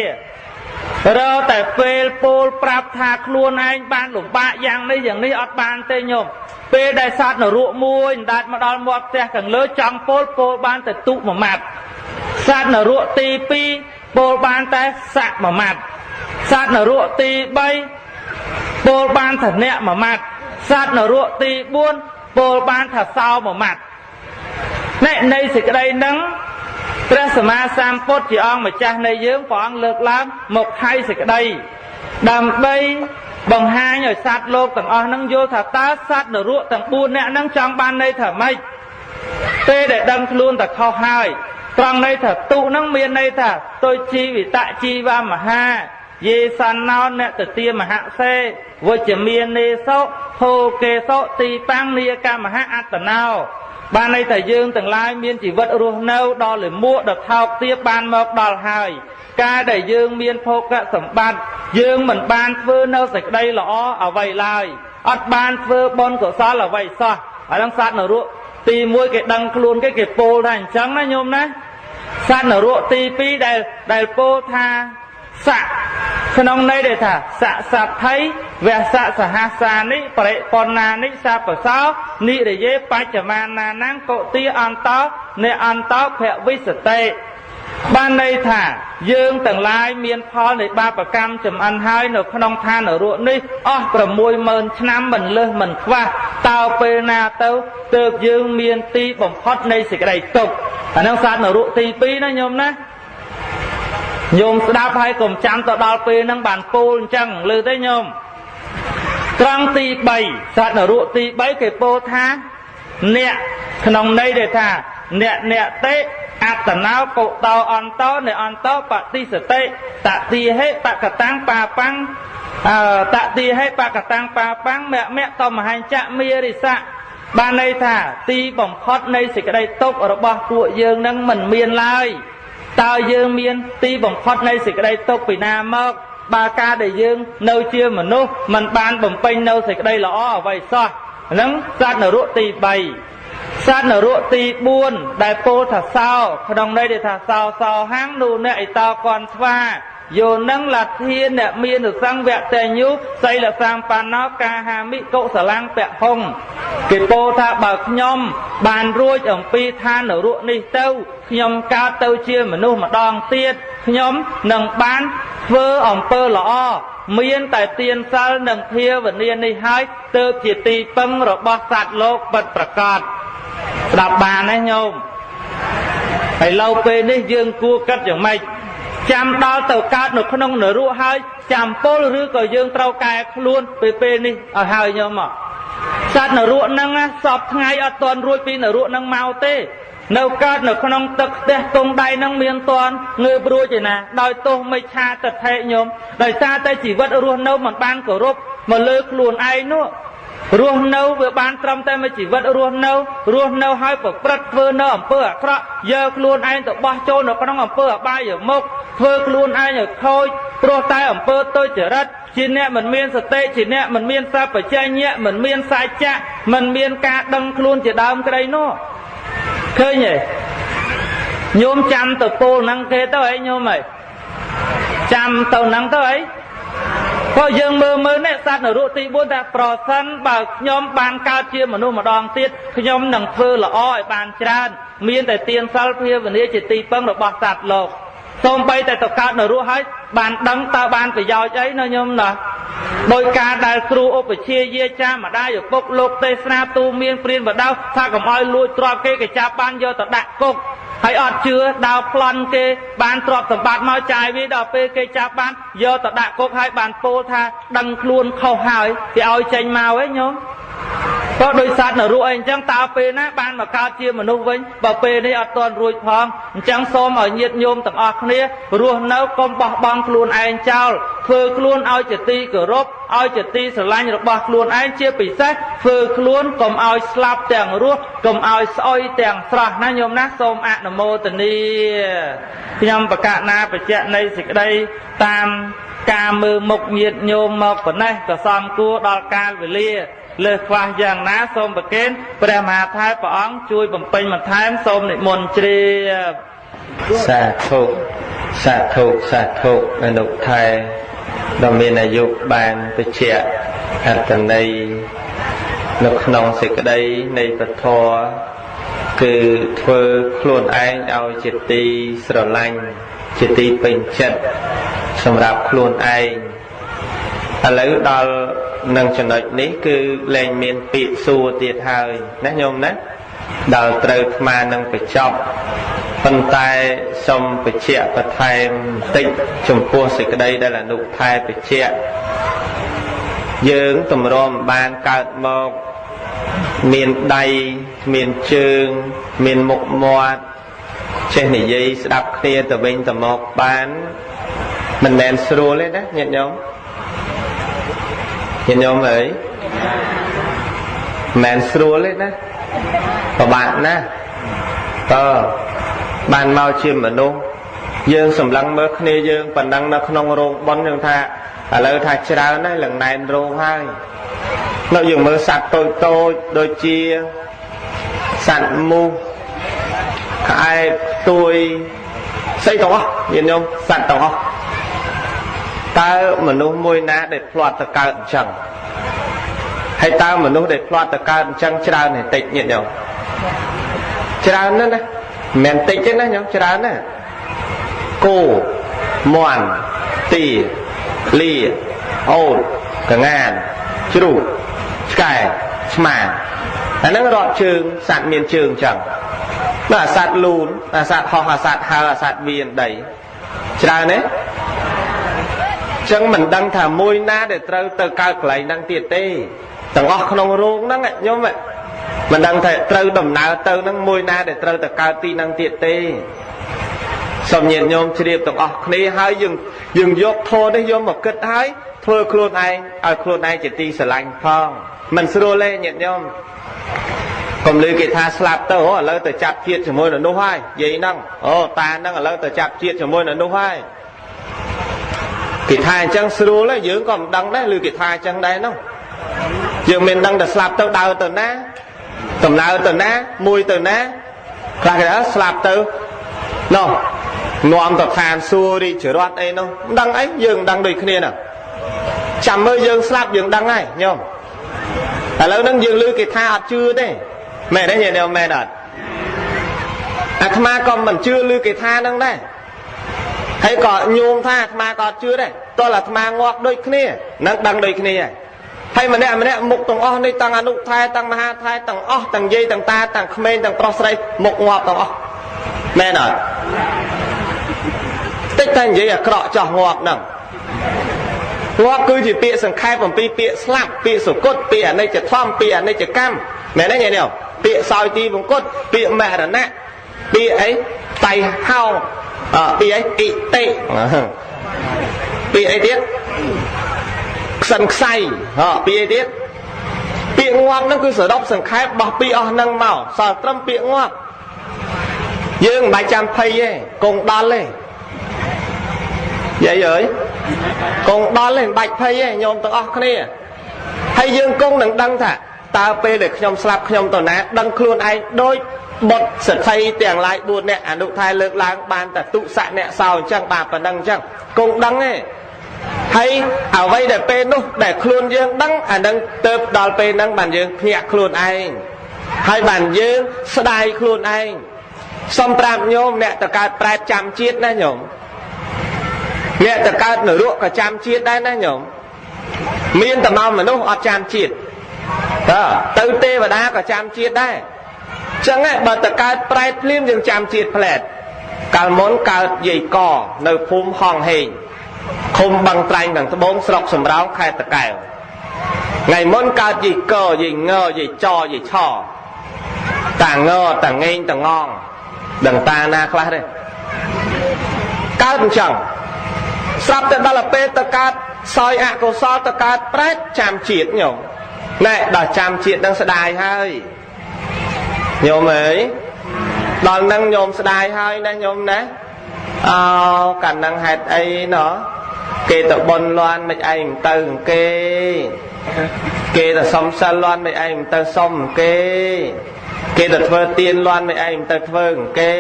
រកតែពេលពោលប្រាប់ថាខ្លួនឯងបានលំបាកយ៉ាងនេះយ៉ាងនេះអត់បានទេញោមពេលដែលសត្វនរកមួយអណ្ដែតមកដល់មាត់ផ្ទះខាងលើចង់ពោលពោលបានតែទុមួយម៉ាត់សត្វនរកទី2ពោលបានតែសាក់មួយម៉ាត់សត្វនរកទី3ពោលបានថាអ្នកមួយម៉ាត់សត្វនរកទី4ពោលបានថាសោមួយម៉ាត់នេះនៃសេចក្តីហ្នឹងព្រះសម្មាសម្ពុទ្ធជាអង្គម្ចាស់នៃយើងព្រះអង្គលើកឡើងមកខៃសេចក្តីដើម្បីបង្ហាញឲ្យសត្វលោកទាំងអស់ហ្នឹងយល់ថាតើសត្វនរកទាំង4នាក់ហ្នឹងចង់បានន័យថាម៉េចពេលដែលដឹងខ្លួនតែខុសហើយត្រង់ន័យថាទុហ្នឹងមានន័យថាទុជីវិតជីវមហាយេសណោអ្នកទទាមហសេវជ្ជមាននេសុភោកេសុទីបាំងនីកមហអត្តណោបានន័យថាយើងទាំងឡាយមានជីវិតរស់នៅដល់លមួកដល់ថោកទាបបានមកដល់ហើយការដែលយើងមានភោគសម្បត្តិយើងមិនបានធ្វើនៅសេចក្តីល្អអ្វីឡើយអត់បានធ្វើបុណ្យកុសលអ្វីសោះហើយនឹងសត្វនរកទី1គេដឹងខ្លួនគេគេពោលថាអញ្ចឹងណាញោមណាសត្វនរកទី2ដែលពោលថាស័កក្នុងន័យដែលថាស័កសទ្ធិវសៈសហសានិបរិបណ្ណានិសាបសោនិរយេបច្ចមានានង្គកទាអន្តោនេអន្តោភវិសតិបានន័យថាយើងទាំងឡាយមានផលនៃបាបកម្មចំអិនហើយនៅក្នុងឋាននរកនេះអស់60000ឆ្នាំមិនលើសមិនខ្វះតើពេលណាទៅទើបយើងមានទីបំផុតនៃសេចក្តីទុក្ខអានឹងសត្វនរកទី2ណាញោមណាញោមស្ដាប់ហើយកុំចាំទៅដល់ពេលហ្នឹងបានពោលអញ្ចឹងឮទេញោមត្រង់ទី3សត្វនរកទី3គេពោលថាអ្នកក្នុងន័យដែលថាអ្នកតិអត្តណោកុតោអន្តោនៃអន្តោបតិសតិតតិហេបកតាំងបាបាំងតតិហេបកតាំងបាបាំងមៈមៈតមហញ្ចៈមេរិសៈបានន័យថាទីបំផុតនៃសេចក្តីទុក្ខរបស់ពួកយើងនឹងមិនមានឡើយតើយើងមានទីបំផុតនៃសេចក្តីទុក្ខពីណាមកបើការដែលយើងនៅជាមនុស្សមិនបានបំពេញនៅសេចក្តីល្អអ្វីសោះហ្នឹងសត្វនរកទី3សត្វនរកទី4ដែលពោលថាសោក្នុងន័យដែលថាសោសោហាំងនោះអ្នកអិតោកនស្វាយោនឹងលធានអ្នកមានសង្វតញ្ញូសីលសម្បណ្ណោកាហាមិកុសលੰពហុងគេពោលថាបើខ្ញុំបានរួចអំពីឋាននរកនេះទៅខ្ញុំកើតទៅជាមនុស្សម្ដងទៀតខ្ញុំនឹងបានធ្វើអំពើល្អមានតែទានសិលនិងភាវនានេះហើយទើបជាទីពឹងរបស់សត្វលោកពិតប្រាកដស្ដាប់បានទេញោមហើយឡូវពេលនេះយើងគួរគិតយ៉ាងម៉េចចាំដល់ទៅកើតនៅក្នុងនរកហើយចាំពលឬក៏យើងត្រូវកែខ្លួនពេលនេះឲ្យហើយញោមមកសត្វនរកហ្នឹងសពថ្ងៃអត់ទាន់រួចពីនរកហ្នឹងមកទេនៅកើតនៅក្នុងទឹកផ្ទះតុងដៃហ្នឹងមានទាន់ងើបរួចឯណាដោយទោសមិច្ឆាទិដ្ឋិញោមដោយសារតែជីវិតរស់នៅមិនបានគោរពមកលើខ្លួនឯងនោះ រស់នៅវាបានត្រឹមតែមួយជីវិតរស់នៅហើយប្រព្រឹត្តធ្វើនៅអំពើអាក្រក់យកខ្លួនឯងទៅបោះចូលនៅក្នុងអំពើអបាយមុខធ្វើខ្លួនឯងឲ្យខូចព្រោះតែអំពើទុច្ចរិតជាអ្នកមិនមានសតិជាអ្នកមិនមានសព្វជញ្ញៈមិនមានសច្ចៈមិនមានការដឹងខ្លួនជាដើមក្តីនោះឃើញទេញោមចាំទៅពោលហ្នឹងគេទៅអីញោមអីចាំទៅហ្នឹងទៅអីព្រោះយើងមើលនេះសត្វនរកទី4ថាប្រសិនបើខ្ញុំបានកើតជាមនុស្សម្ដងទៀតខ្ញុំនឹងធ្វើល្អឲ្យបានច្រើនមានតែទានសិលភាវនាជាទីពឹងរបស់សត្វលោកសូម្បីតែទៅកើតនរកហើយបានដឹងតើបានប្រយោជន៍អីណាញោមណាដោយការដែលគ្រូឧបជាយាចាម្ដាយឪពុកលោកទេសនាទូមានព្រានបដៅថាកុំឲ្យលួចទ្រព្យគេគេចាប់បានយកទៅដាក់គុកហើយអត់ជឿដើរប្លន់គេបានទ្រព្យសម្បត្តិមកចាយវាដល់ពេលគេចាប់បានយកទៅដាក់គុកហើយបានពោលថាដឹងខ្លួនខុសហើយគេឲ្យចេញមកហ៎ញោមក៏ដោយសត្វនរកអីអញ្ចឹងតើពេលណាបានមកកើតជាមនុស្សវិញបើពេលនេះអត់ទាន់រួចផងអញ្ចឹងសូមឲ្យញាតិញោមទាំងអស់គ្នារស់នៅកុំបោះបង់ខ្លួនឯងចោលធ្វើខ្លួនឲ្យជាទីគោរពឲ្យជាទីស្រឡាញ់របស់ខ្លួនឯងជាពិសេសធ្វើខ្លួនកុំឲ្យស្លាប់ទាំងរស់កុំឲ្យស្អុយទាំងស្រស់ណាញោមណាសូមអនុមោទនាខ្ញុំបកណាបច្ចៈនៃសេចក្តីតាមការមើលមុខញាតិញោមមកប៉ុណ្ណេះក៏សំគួរដល់កាលវេលាលើសខ្វះយ៉ាងណាសូមប្រគេនព្រះមហាថេរព្រះអង្គជួយបំពេញបន្ថែមសូមនិមន្តជ្រាបសាធុសាធុសាធុអនុថែដ៏មានអាយុបានបច្ចៈអត្តន័យនៅក្នុងសេចក្តីនៃពធគឺធ្វើខ្លួនឯងឲ្យជាទីស្រឡាញ់ជាទីពេញចិត្តសម្រាប់ខ្លួនឯងឥឡូវដល់នឹងចំណុចនេះគឺលែងមានពាក្យសួរទៀតហើយណាញោមណាដល់ត្រូវអាត្មានឹងបញ្ចប់ប៉ុន្តែសូមបញ្ជាក់បន្ថែមបន្តិចចំពោះសេចក្តីដែលអនុថែបញ្ជាក់យើងទម្រាំបានកើតមកមានដៃមានជើងមានមុខមាត់ចេះនិយាយស្ដាប់គ្នាទៅវិញទៅមកបានមិនមែនស្រួលទេណាញាតិញោមញាតិញោមអើយមិនមែនស្រួលទេណាពិបាកណាស់តើបានមកជាមនុស្សយើងសម្លឹងមើលគ្នាយើងប៉ុណ្ណឹងនៅក្នុងរោងបុណ្យយើងថាឥឡូវថាច្រើនហើយឡើងណែនរោងហើយនៅយើងមើលសត្វតូចតូចដូចជាសត្វមូសក្អែកទួយស្អីទាំងអស់ញាតិញោមសត្វទាំងអស់តើមនុស្សមួយណាដែលភ្លាត់ទៅកើតអញ្ចឹងហើយតើមនុស្សដែលភ្លាត់ទៅកើតអញ្ចឹងច្រើនទេតិចញាតិញោមច្រើនណាស់ណាមិនមែនតិចទេណាញោមច្រើនណាស់គោមាន់ទាលាអូតកងានជ្រូកឆ្កែឆ្មាអាហ្នឹងរាប់ជើងសត្វមានជើងអញ្ចឹងដល់អាសត្វលូនអាសត្វហោះអាសត្វហើអាសត្វវាដីច្រើនទេចឹងមិនដឹងថាមួយណាដែលត្រូវទៅកើតកន្លែងហ្នឹងទៀតទេទាំងអស់ក្នុងរោងហ្នឹងញោមមិនដឹងថាត្រូវដំណើរទៅហ្នឹងមួយណាដែលត្រូវទៅកើតទីហ្នឹងទៀតទេសូមញាតិញោមជ្រាបទាំងអស់គ្នាហើយយើងយកធម៌នេះយកមកគិតហើយធ្វើខ្លួនឯងឲ្យខ្លួនឯងជាទីស្រឡាញ់ផងមិនស្រួលទេញាតិញោមកុំលឺគេថាស្លាប់ទៅអូឥឡូវទៅចាប់ជាតិជាមួយនៅនោះហើយយាយហ្នឹងអូតាហ្នឹងឥឡូវទៅចាប់ជាតិជាមួយនៅនោះហើយគេថាអញ្ចឹងស្រួលហើយយើងក៏មិនដឹងដែរឬគេថាអញ្ចឹងដែរនោះយើងមិនដឹងតែស្លាប់ទៅដើរទៅណាដំណើរទៅណាមួយទៅណាខ្លះគេថាស្លាប់ទៅនោះនាំទៅឋានសួគ៌រាជរដ្ឋអីនោះមិនដឹងអីយើងមិនដឹងដូចគ្នានោះចាំមើលយើងស្លាប់យើងដឹងហើយញោមឥឡូវហ្នឹងយើងឮគេថាអត់ជឿទេមែនទេញាតិញោមមែនអត់អាត្មាក៏មិនជឿឮគេថាហ្នឹងដែរហើយក៏ញោមថាអាត្មាក៏អត់ជឿដែរតោះអាត្មាងាប់ដូចគ្នានឹងដឹងដូចគ្នាហើយម្នាក់ម្នាក់មុខទាំងអស់នេះទាំងអនុថែទាំងមហាថែទាំងអស់ទាំងយាយទាំងតាទាំងក្មេងទាំងប្រុសស្រីមុខងាប់ទាំងអស់មែនអត់តិចតែនិយាយអាក្រក់ចោះងាប់ហ្នឹងងាប់គឺជាពាក្យសង្ខេបអំពីពាក្យស្លាប់ពាក្យសុគតពាក្យអនិច្ចធម្មពាក្យអនិច្ចកម្មមែនទេញាតិញោមពាក្យសោយទីវង្គតពាក្យមរណៈពាក្យអីតៃហោងពាក្យអីអ៊ីតិពាក្យអីទៀតខ្សិនខ្សៃពាក្យអីទៀតពា ពាក្យងាប់ហ្នឹងគឺសរុបសង្ខេបបោះពីអស់ហ្នឹងមកសល់ត្រឹមពាក្យងាប់យើងមិនបាច់ចាំភ័យទេគង់ដល់ទេយាយអើយគង់ដល់ទេមិនបាច់ភ័យទេញោមទាំងអស់គ្នាហើយយើងគង់នឹងដឹងថាតើពេលដែលខ្ញុំស្លាប់ខ្ញុំទៅណាដឹងខ្លួនឯងដូចបុត្រសទ្ធិទាំងឡាយ4នាក់អនុថែលើកឡើងបានតែទុសៈអ្នកសោអញ្ចឹងបាទប៉ុណ្ណឹងអញ្ចឹងគង់ដឹងទេហើយអ្វីដែលពេលនោះដែលខ្លួនយើងដឹងអានឹងទៅដល់ពេលហ្នឹងបានយើងភ្ញាក់ខ្លួនឯងហើយបានយើងស្ដាយខ្លួនឯងសូមប្រាប់ញោមអ្នកតកើតប្រែតចាំជាតិណាញោមអ្នកតកើតនរកក៏ចាំជាតិដែរណាញោមមានតែមកមនុស្សអត់ចាំជាតិតើទៅទេវតាក៏ចាំជាតិដែរចឹងបើតកើតប្រែតភ្លាមយើងចាំជាតិផ្លែតកាលមុនកើតយាយកនៅភូមិហងហេងឃុំបឹងត្រែងខាងត្បូងស្រុកសំរោងខេត្តតាកែវថ្ងៃមុនកើតយាយកយាយងយាយចយាយឆតាងតាងេងតាងងដឹងតាណាខ្លះទេកើតអញ្ចឹងស្រាប់តែដល់ពេលទៅកើតសោយអកុសលទៅកើតប្រែតចាំជាតិញោមណែដល់ចាំជាតិនឹងស្ដាយហើយញោមអើយដល់នឹងញោមស្ដាយហើយណាញោមណាអោកាលនឹងហេតុអីណោះគេទៅបន់លាន់មិនឯងមិនទៅគេគេទៅសុំសិលលាន់មិនឯងមិនទៅសុំគេគេទៅធ្វើទៀនលាន់មិនឯងមិនទៅធ្វើគេ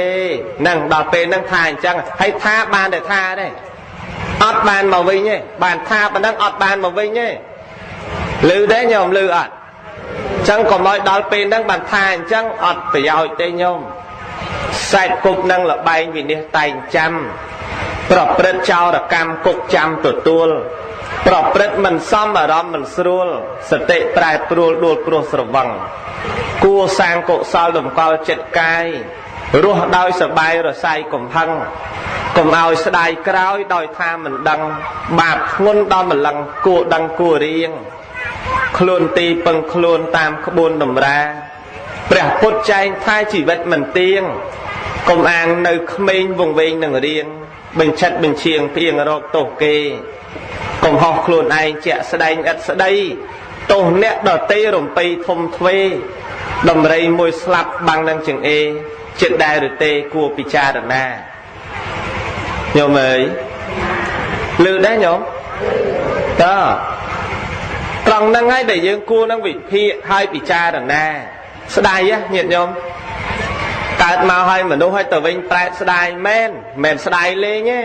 នឹងដល់ពេលហ្នឹងថាអញ្ចឹងហើយថាបានតែថាទេអត់បានមកវិញទេបានថាប៉ុណ្ណឹងអត់បានមកវិញទេឮទេញោមឮអត់អញ្ចឹងកុំឲ្យដល់ពេលហ្នឹងបានថាអញ្ចឹងអត់ប្រយោជន៍ទេញោមសែកគប់នឹងលបែងវិនិច្ឆ័យតែងចាំប្រព្រឹត្តចោរកម្មគុកចាំទទួលប្រព្រឹត្តមិនសមអារម្មណ៍មិនស្រួលសតិប្រែប្រួលដួលព្រោះស្រវឹងគួសាងកុសលតម្កល់ចិត្តកាយរស់ដោយសបាយរស័យកំហឹងកុំឲ្យស្ដាយក្រោយដោយថាមិនដឹងបាបធ្ងន់ដល់ម្លឹងគួដឹងគួរៀងខ្លួនទីពឹងខ្លួនតាមក្បួនតម្រាព្រះពុទ្ធចែងថាជីវិតមិនទៀងកុំអាងនៅក្មេងវង្វេងនឹងរៀងបញ្ឆិតបញ្ឈៀងផ្អៀងរកទោសគេកុំហោះខ្លួនឯងជាក់ស្ដែងឥតស្ដីទោសអ្នកដតីរំពៃធំទ្វេដំរីមួយស្លាប់បាំងនឹងចង្អេចិត្តដែរឬទេគួរពិចារណាញោមអើយឮដែរញោមតើត្រង់ហ្នឹងហើយដែលយើងគួរនឹងវិភាគហើយពិចារណាស្ដាយញាតិញោមកើតមកហើយមនុស្សហើយទៅវិញប្រែតស្ដាយមែនមិនស្ដាយលេងទេ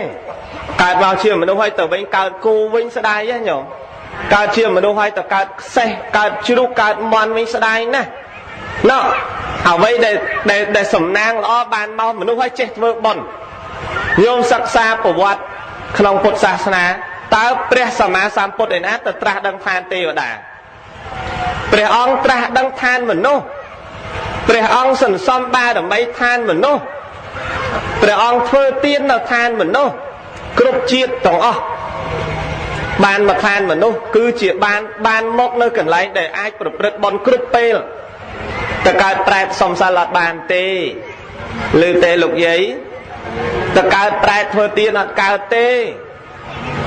កើតមកជាមនុស្សហើយទៅវិញកើតគូវិញស្ដាយញោមកើតជាមនុស្សហើយទៅកើតខ្សេះកើតជ្រូកកើតមន់វិញស្ដាយណាស់ណោះអ្វីដែលសំណាងល្អបានមកមនុស្សហើយចេះធ្វើបុណ្យញោមសិក្សាប្រវត្តិក្នុងពុទ្ធសាសនាតើព្រះសម្មាសម្ពុទ្ធឯណាទៅត្រាស់ដឹងឋានទេវតាព្រះអង្គត្រាស់ដឹងឋានមនុស្សព្រះអង្គសន្សំបារមីឋានមនុស្សព្រះអង្គធ្វើទាននៅឋានមនុស្សគ្រប់ជាតិទាំងអស់បានមកឋានមនុស្សគឺជាបានមកនៅកន្លែងដែលអាចប្រព្រឹត្តបុណ្យគ្រប់ពេលតើកើតប្រែតសំសិលអត់បានទេឬទេលោកយាយតើកើតប្រែតធ្វើទានអត់កើតទេ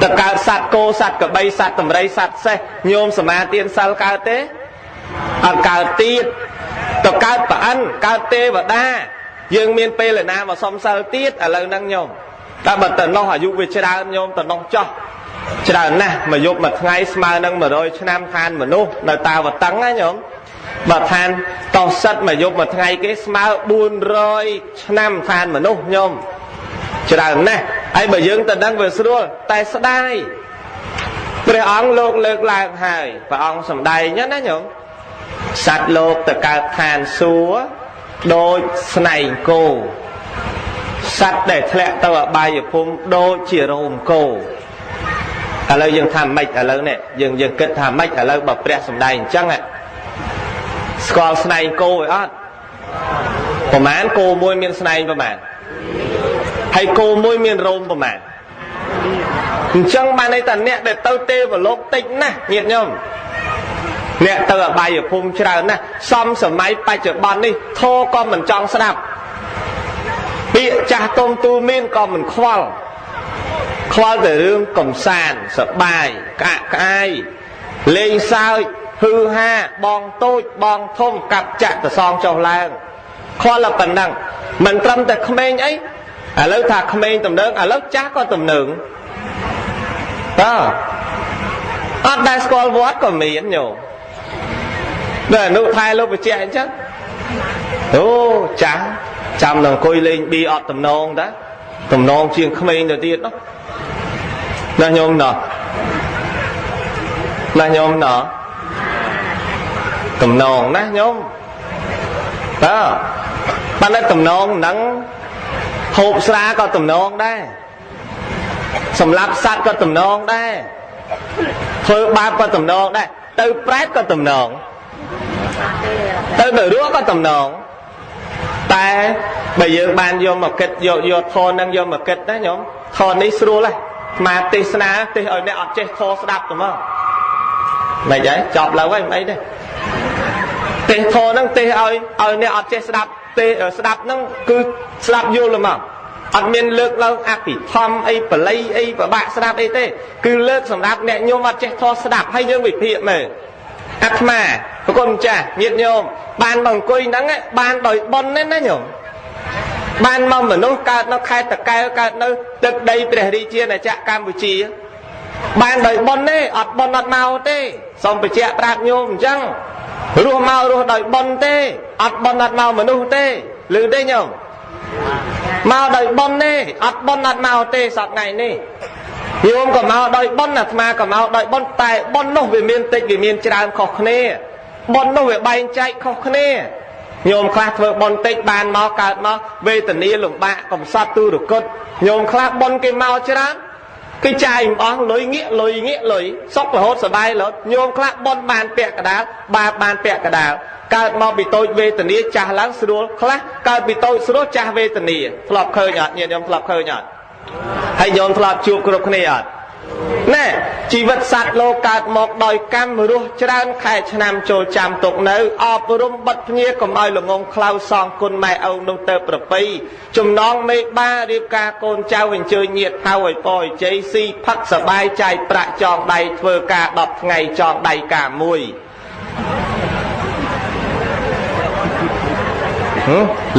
តើកើតសត្វគោសត្វក្របីសត្វតម្រៃសត្វសេះញោមសមាទានសិលកើតទេអត់កើតទៀតតើកើតប្រអិនកើតទេវតាយើងមានពេលណាមកសុំសិលទៀតឥឡូវហ្នឹងញោមតែបើទៅនោះអាយុវាច្រើនញោមទៅនោះចោះច្រើនណាស់មួយយប់មួយថ្ងៃស្មើនឹង100ឆ្នាំឋានមនុស្សនៅតាវតឹងណាញោមបើឋានតោសិតមួយយប់មួយថ្ងៃគេស្មើ400ឆ្នាំឋានមនុស្សញោមច្រើនណាស់ហើយបើយើងទៅដឹងវាស្រួលតែស្ដាយព្រះអង្គលោកលើកឡើងហើយព្រះអង្គសម្ដែងណាញោមសត្វលោកទៅកើតឋានសួគ៌ដូចស្នែងគោសត្វដែលធ្លាក់ទៅអបាយភូមិដូចជារោមគោឥឡូវយើងថាម៉េចឥឡូវនេះយើងគិតថាម៉េចឥឡូវបើព្រះសម្ដែងអញ្ចឹងស្គាល់ស្នែងគោឯអត់ប្រមាណគោមួយមានស្នែងប្រមាណហើយគោមួយមានរោមប្រមាណអញ្ចឹងបានន័យថាអ្នកដែលទៅទេវលោកតិចណាស់ញាតិញោមអ្នកទៅអបាយភូមិច្រើនណាស់សំសម័យបច្ចុប្បន្ននេះធោក៏មិនចង់ស្ដាប់ពាក្យចាស់ទុំទូមានក៏មិនខ្វល់ខ្វល់តែរឿងកំសាន្តសបាយក្អាកក្អាយលេងសើច ហឺហាបងតូចបងធំកាប់ចាក់តសងចុះឡើងខ្វល់តែប៉ុណ្ណឹងមិនត្រឹមតែក្មេងអីឥឡូវថាក្មេងទំនើងឥឡូវចាស់ក៏ទំនើងតើអត់ដែលស្គាល់វត្តក៏មានញោមដល់អនុថែលោកបញ្ជាក់អញ្ចឹងអូចាស់ចាំនឹងអង្គុយលេងប៊ីអត់តំណងតាតំណងជាងក្មេងទៅទៀតនោះណាញោមណោះណាញោមណោះតំណងណាញោមតើបានតែតំណងហ្នឹងហូបស្រាក៏តំណងដែរសម្លាប់សត្វក៏តំណងដែរធ្វើបាបក៏តំណងដែរទៅប្រែតក៏តំណងទៅនរកក៏តំណងតែបើយើងបានយកមកគិតយកធម៌នឹងយកមកគិតណាញោមធម៌នេះស្រួលហ៎មកទេសនាទេសឲ្យអ្នកអត់ចេះធម៌ស្ដាប់ទៅមកមិនអីចប់ឡើយហើយមិនអីទេទេសធម៌ហ្នឹងទេសឲ្យអ្នកអត់ចេះស្ដាប់ទេសស្ដាប់ហ្នឹងគឺស្ដាប់យល់ទៅមកអត់មានលើកឡើងអភិធម្មអីបល័យអីពិបាកស្ដាប់អីទេគឺលើកសម្រាប់អ្នកញោមអត់ចេះធម៌ស្ដាប់ហើយយើងវិភាគមើលអាត្មាប្រគុណម្ចាស់ញាតិញោមបានមកអង្គុយហ្នឹងបានដោយបុណ្យណាញោមបានមកមនុស្សកើតនៅខេត្តតាកែវកើតនៅទឹកដីព្រះរាជាណាចក្រកម្ពុជាបានដោយបុណ្យទេអត់បុណ្យអត់មកទេសូមបញ្ជាក់ប្រាប់ញោមអញ្ចឹងរស់មករស់ដោយបុណ្យទេអត់បុណ្យអត់មកមនុស្សទេឮទេញោមមកដោយបុណ្យទេអត់បុណ្យអត់មកទេសប្តាហ៍ថ្ងៃនេះញោមក៏មកដោយបុណ្យអាត្មាក៏មកដោយបុណ្យតែបុណ្យនោះវាមានតិចវាមានច្រើនខុសគ្នាបុណ្យនោះវាបែងចែកខុសគ្នាញោមខ្លះធ្វើបុណ្យតិចបានមកកើតមកវេទនាលំបាកកំសត់ទុរគតញោមខ្លះបុណ្យគេមកច្រើនគេចាយមិនអស់លុយងាកលុយងាកលុយសុខរហូតសบายរហូតញោមខ្លះបុណ្យបានពាក់កដាលបាបបានពាក់កដាលកើតមកពីតូចវេទនាចាស់ឡើងស្រួលខ្លះកើតពីតូចស្រួលចាស់វេទនាធ្លាប់ឃើញអត់ញាតិញោមធ្លាប់ឃើញអត់ហើយញោមធ្លាប់ជួបគ្រប់គ្នាអត់ណែជីវិតសត្វលោកកើតមកដោយកម្មរស់ច្រើនខែឆ្នាំចូលចាំទុកនៅអប់រំបិទភ្ញាកុំឲ្យល្ងងខ្លៅសងគុណម៉ែឪនោះទៅប្រពៃចំណងមេបារៀបការកូនចៅអញ្ជើញញាតិហៅឲ្យពរជ័យស៊ីផឹកសបាយចាយប្រាក់ចងដៃធ្វើការ10ថ្ងៃចងដៃការមួយ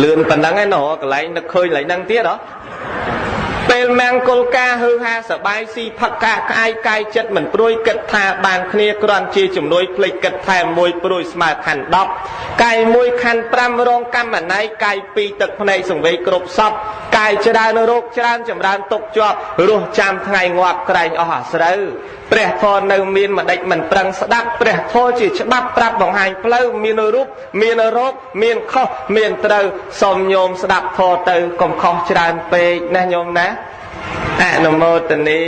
លឿនប៉ុណ្ណឹងឯណោះកន្លែងនឹកឃើញកន្លែងហ្នឹងទៀតហ៎ពេលមង្គលការហឺហាសបាយស៊ីផឹកកាក្អែកកាយចិត្តមិនព្រួយគិតថាបានគ្នាគ្រាន់ជាជំនួយភ្លេចគិតថែមមួយព្រួយស្មើខណ្ឌ10កាយមួយខណ្ឌ5រងកម្មណៃកាយ2ទឹកភ្នែកសង្វេយគ្រប់សពកាយច្រើនរោគច្រើនចម្រើនទុកជាប់រស់ចាំថ្ងៃងាប់ក្រែងអស់អាស្រូវព្រះធម៌នៅមានម្ដេចមិនប្រឹងស្ដាប់ព្រះធម៌ជាច្បាប់ប្រាប់បង្ហាញផ្លូវមានរូបមានរោគមានខុសមានត្រូវសូមញោមស្ដាប់ធម៌ទៅកុំខុសច្រើនពេកណាញោមណាអនុមោទនា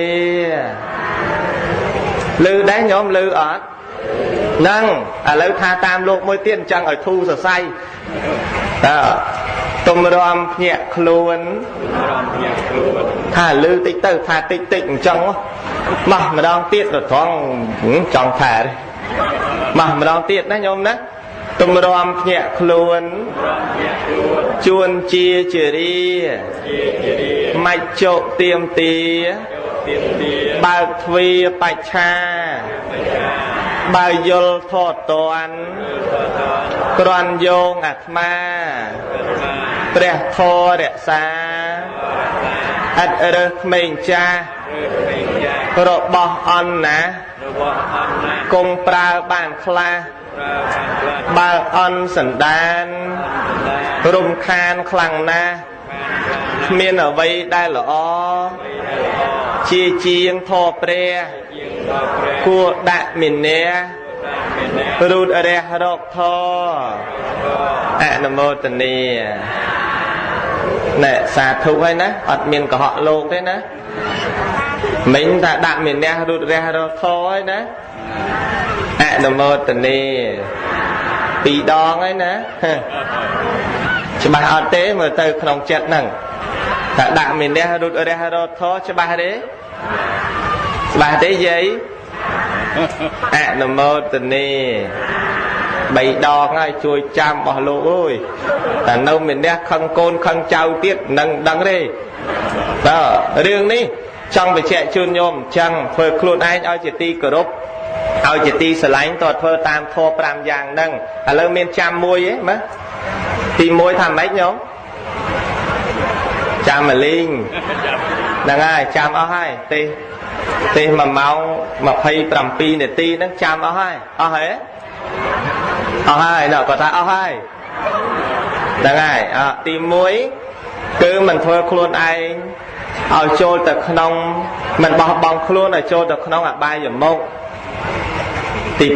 ឮដែរញោមឮអត់ហ្នឹងឥឡូវថាតាមលោកមួយទៀតអញ្ចឹងឲ្យធូរសរសៃតើទុំរំភ្ញាក់ខ្លួនថាឮតិចទៅថាតិចតិចអញ្ចឹងមកម្ដងទៀតទៅត្រង់ចង់ថាមកម្ដងទៀតណាញោមណាទុំរំភ្ញាក់ខ្លួនជួនជាជារាមច្ចុទៀមទាបើកទ្វាបច្ឆាបើយល់ធតតនគ្រាន់យោងអាត្មាព្រះធម៌រក្សាឥតរើសក្មេងចាស់របស់អន់ណាគង់ប្រើបានខ្លះបើអន់សន្តានរំខានខ្លាំងណាស់គ្មានអ្វីដែលល្អជាជាងធម៌ព្រះគួរដាក់មេអ្នករូតរះរកធម៌អនុមោទនាណែសាធុហើយណាអត់មានកុហកលោកទេណាមិញថាដាក់មេអ្នករូតរះរកធម៌ហើយណាអនុមោទនាពីរដងហើយណាច្បាស់អត់ទេមើលទៅក្នុងចិត្តហ្នឹងថាដាក់មេអ្នករូតរះរកធម៌ច្បាស់ទេច្បាស់ទេយាយអនុមោទនា3ដងហើយជួយចាំអស់លោកអើយតែនៅមានអ្នកខឹងកូនខឹងចៅទៀតនឹងដឹងទេបាទរឿងនេះចង់បញ្ជាក់ជូនញោមអញ្ចឹងធ្វើខ្លួនឯងឲ្យជាទីគោរព ឲ្យជាទីស្រឡាញ់តើធ្វើតាមធម៌5យ៉ាងហ្នឹងឥឡូវមានចាំមួយឯងមើលទី1ថាម៉េចញោមចាំមលីងហ្នឹងហើយចាំអស់ហើយទេស1ម៉ោង27នាទីហ្នឹងចាំអស់ហើយអស់ហើយអស់ហើយដល់គាត់ថាអស់ហើយហ្នឹងហើយអទី1គឺមិនធ្វើខ្លួនឯងឲ្យចូលទៅក្នុងមិនបោះបង់ខ្លួនឲ្យចូលទៅក្នុងអបាយមុខទី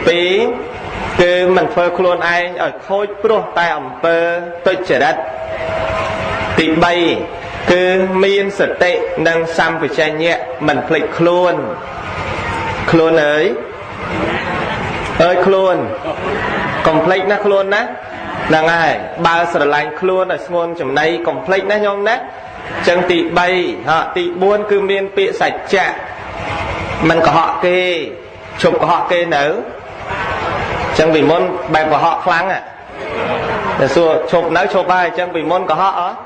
2គឺមិនធ្វើខ្លួនឯងឲ្យខូចព្រោះតែអំពើទុច្ចរិតទី3គឺមានសតិនិងសម្បជញ្ញៈមិនភ្លេចខ្លួនខ្លួនអើយអើយខ្លួនកុំភ្លេចណាខ្លួនណាហ្នឹងហើយបើស្រឡាញ់ខ្លួនឲ្យស្ងួនចំណៃកុំភ្លេចណាញោមណាចឹងទី3ហ่ะទី4គឺមានពាក្យសច្ចៈមិនកុហកគេឈប់កុហកគេនៅចឹងពីមុនបែបកុហកខ្លាំងតែសួរឈប់នៅឈប់ហើយចឹងពីមុនកុហកអត់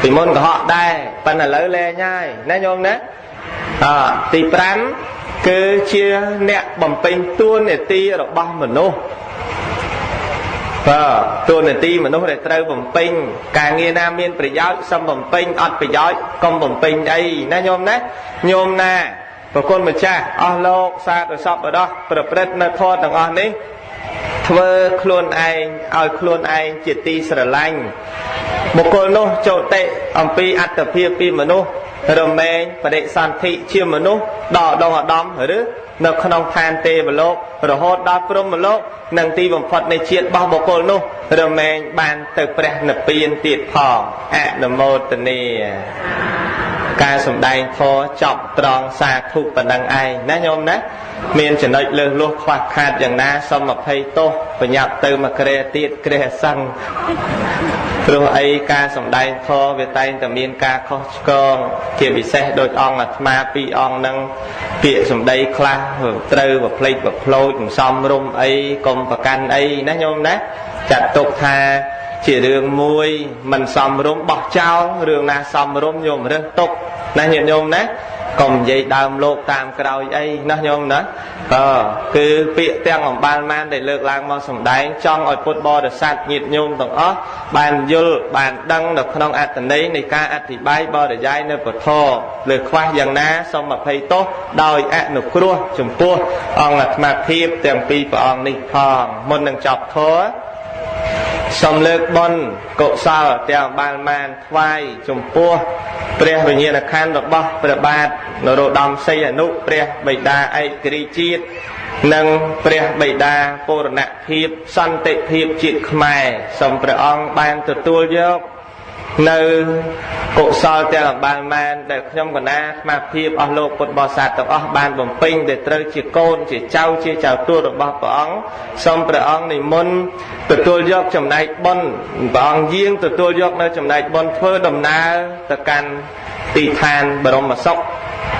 ពីមុនកុហកដែរប៉ុន្តែឥឡូវលែងហើយណាញោមណាអទី5គឺជាអ្នកបំពេញតួនាទីរបស់មនុស្សបាទតួនាទីមនុស្សដែលត្រូវបំពេញការងារណាមានប្រយោជន៍សូមបំពេញអត់ប្រយោជន៍កុំបំពេញអីណាញោមណាញោមណាប្រគុណម្ចាស់អស់លោកសាធុសពបរោះប្រព្រឹត្តនៅធម៌ទាំងអស់នេះធ្វើខ្លួនឯងឲ្យខ្លួនឯងជាទីស្រឡាញ់បុគ្គលនោះចូលតិអំពីអត្តភាពពីមនុស្សរមែងបដិសន្ធិជាមនុស្សដល់ដងឧត្តមឬនៅក្នុងឋានទេវលោករហូតដល់ព្រហ្មលោកនិងទីបំផុតនៃជាតិរបស់បុគ្គលនោះរមែងបានទៅព្រះនិព្វានទៀតផងអនុមោទនាការសម្ដែងធម៌ចប់ត្រង់សាធុប៉ុណ្ណឹងឯងណាញោមណាមានចំណុចលើសលួសខ្វះខាតយ៉ាងណាសូមអភ័យទោសប្រញាប់ទៅមកក្រែទៀតក្រែសឹងព្រោះអីការសម្ដែងធម៌វាតែងតែមានការខុសឆ្គងជាពិសេសដោយអង្គអាត្មាពីរអង្គហ្នឹងពាក្យសម្ដីខ្លះត្រូវប្រភ្លេចប្រភ្លោចមិនសមរម្យអីកុំប្រកាន់អីណាញោមណាចាត់ទុកថាជារឿងមួយមិនសមរម្យបោះចោលរឿងណាសមរម្យញោមរើសទុកណាញាតិញោមណាកុំនិយាយដើមលោកតាមក្រោយអីណាញោមណាគឺពាក្យទាំងអំបាលម៉ានដែលលើកឡើងមកសម្ដែងចង់ឲ្យពុទ្ធបរិស័ទញាតិញោមទាំងអស់បានយល់បានដឹងនៅក្នុងអត្ថន័យនៃការអធិប្បាយបរិយាយនៅពធលើខ្វះយ៉ាងណាសូមអភ័យទោសដោយអនុគ្រោះចំពោះអង្គអាត្មាភាពទាំងពីរព្រះអង្គនេះផងមុននឹងចប់ធម៌សូមលើកបុណ្យកុសលទាំងបាលម៉ានថ្វាយចំពោះព្រះវិញ្ញាណក្ខន្ធរបស់ព្រះបាទនរោត្តមសីហនុព្រះបិតាឯករាជ្យជាតិនិងព្រះបិតាពូរណភាពសន្តិភាពជាតិខ្មែរសូមព្រះអង្គបានទទួលយកនៅកុសលទាំងអំបាលម៉ានដែលខ្ញុំកណាអាត្មាភាពអស់លោកពុទ្ធបរិស័ទទាំងអស់បានបំពេញដែលត្រូវជាកូនជាចៅជាចៅទួរបស់ព្រះអង្គសូមព្រះអង្គនិមន្តទទួលយកចំណែកបុណ្យព្រះអង្គយាងទទួលយកនៅចំណែកបុណ្យធ្វើដំណើរទៅកាន់ទីឋានបរមសុខ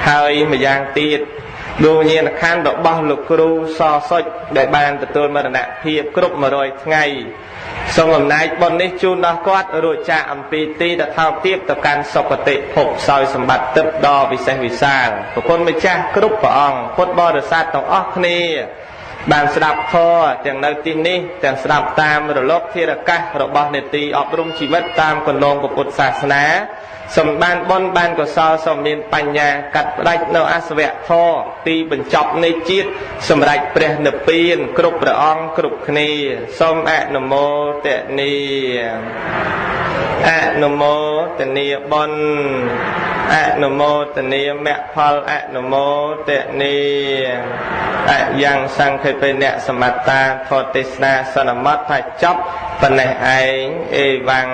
ហើយម្យ៉ាងទៀតដួងវិញ្ញាណក្ខន្ធរបស់លោកគ្រូសសុចដែលបានទទួលមរណភាពគ្រប់100ថ្ងៃសូមអំណាចបុណ្យនេះជូនដល់គាត់រួចចាកអំពីទីតថោកទាបទៅកាន់សុគតិភពសោយសម្បត្តិទិព្វដ៏វិសេសវិសាលប្រគុណម្ចាស់គ្រប់ព្រះអង្គពុទ្ធបរិស័ទទាំងអស់គ្នាបានស្ដាប់ធម៌ទាំងនៅទីនេះទាំងស្ដាប់តាមរលកធារកាសរបស់នេតិអប់រំជីវិតតាមគន្លងពុទ្ធសាសនាសូមបានបុណ្យបានកុសលសូមមានបញ្ញាកាត់ផ្ដាច់នៅអសវៈធម៌ទីបញ្ចប់នៃជាតិសម្រាប់ព្រះនិព្វានគ្រប់ព្រះអង្គគ្រប់គ្នាសូមអនុមោទនាអនុមោទនាបុណ្យអនុមោទនាមគ្គផលអនុមោទនាអយ៉ាងសង្ឃិបិអ្នកសមត្តាធម៌ទេសនាសន្មតថាចប់ប៉ុណ្ណេះឯងអេវ៉ាំង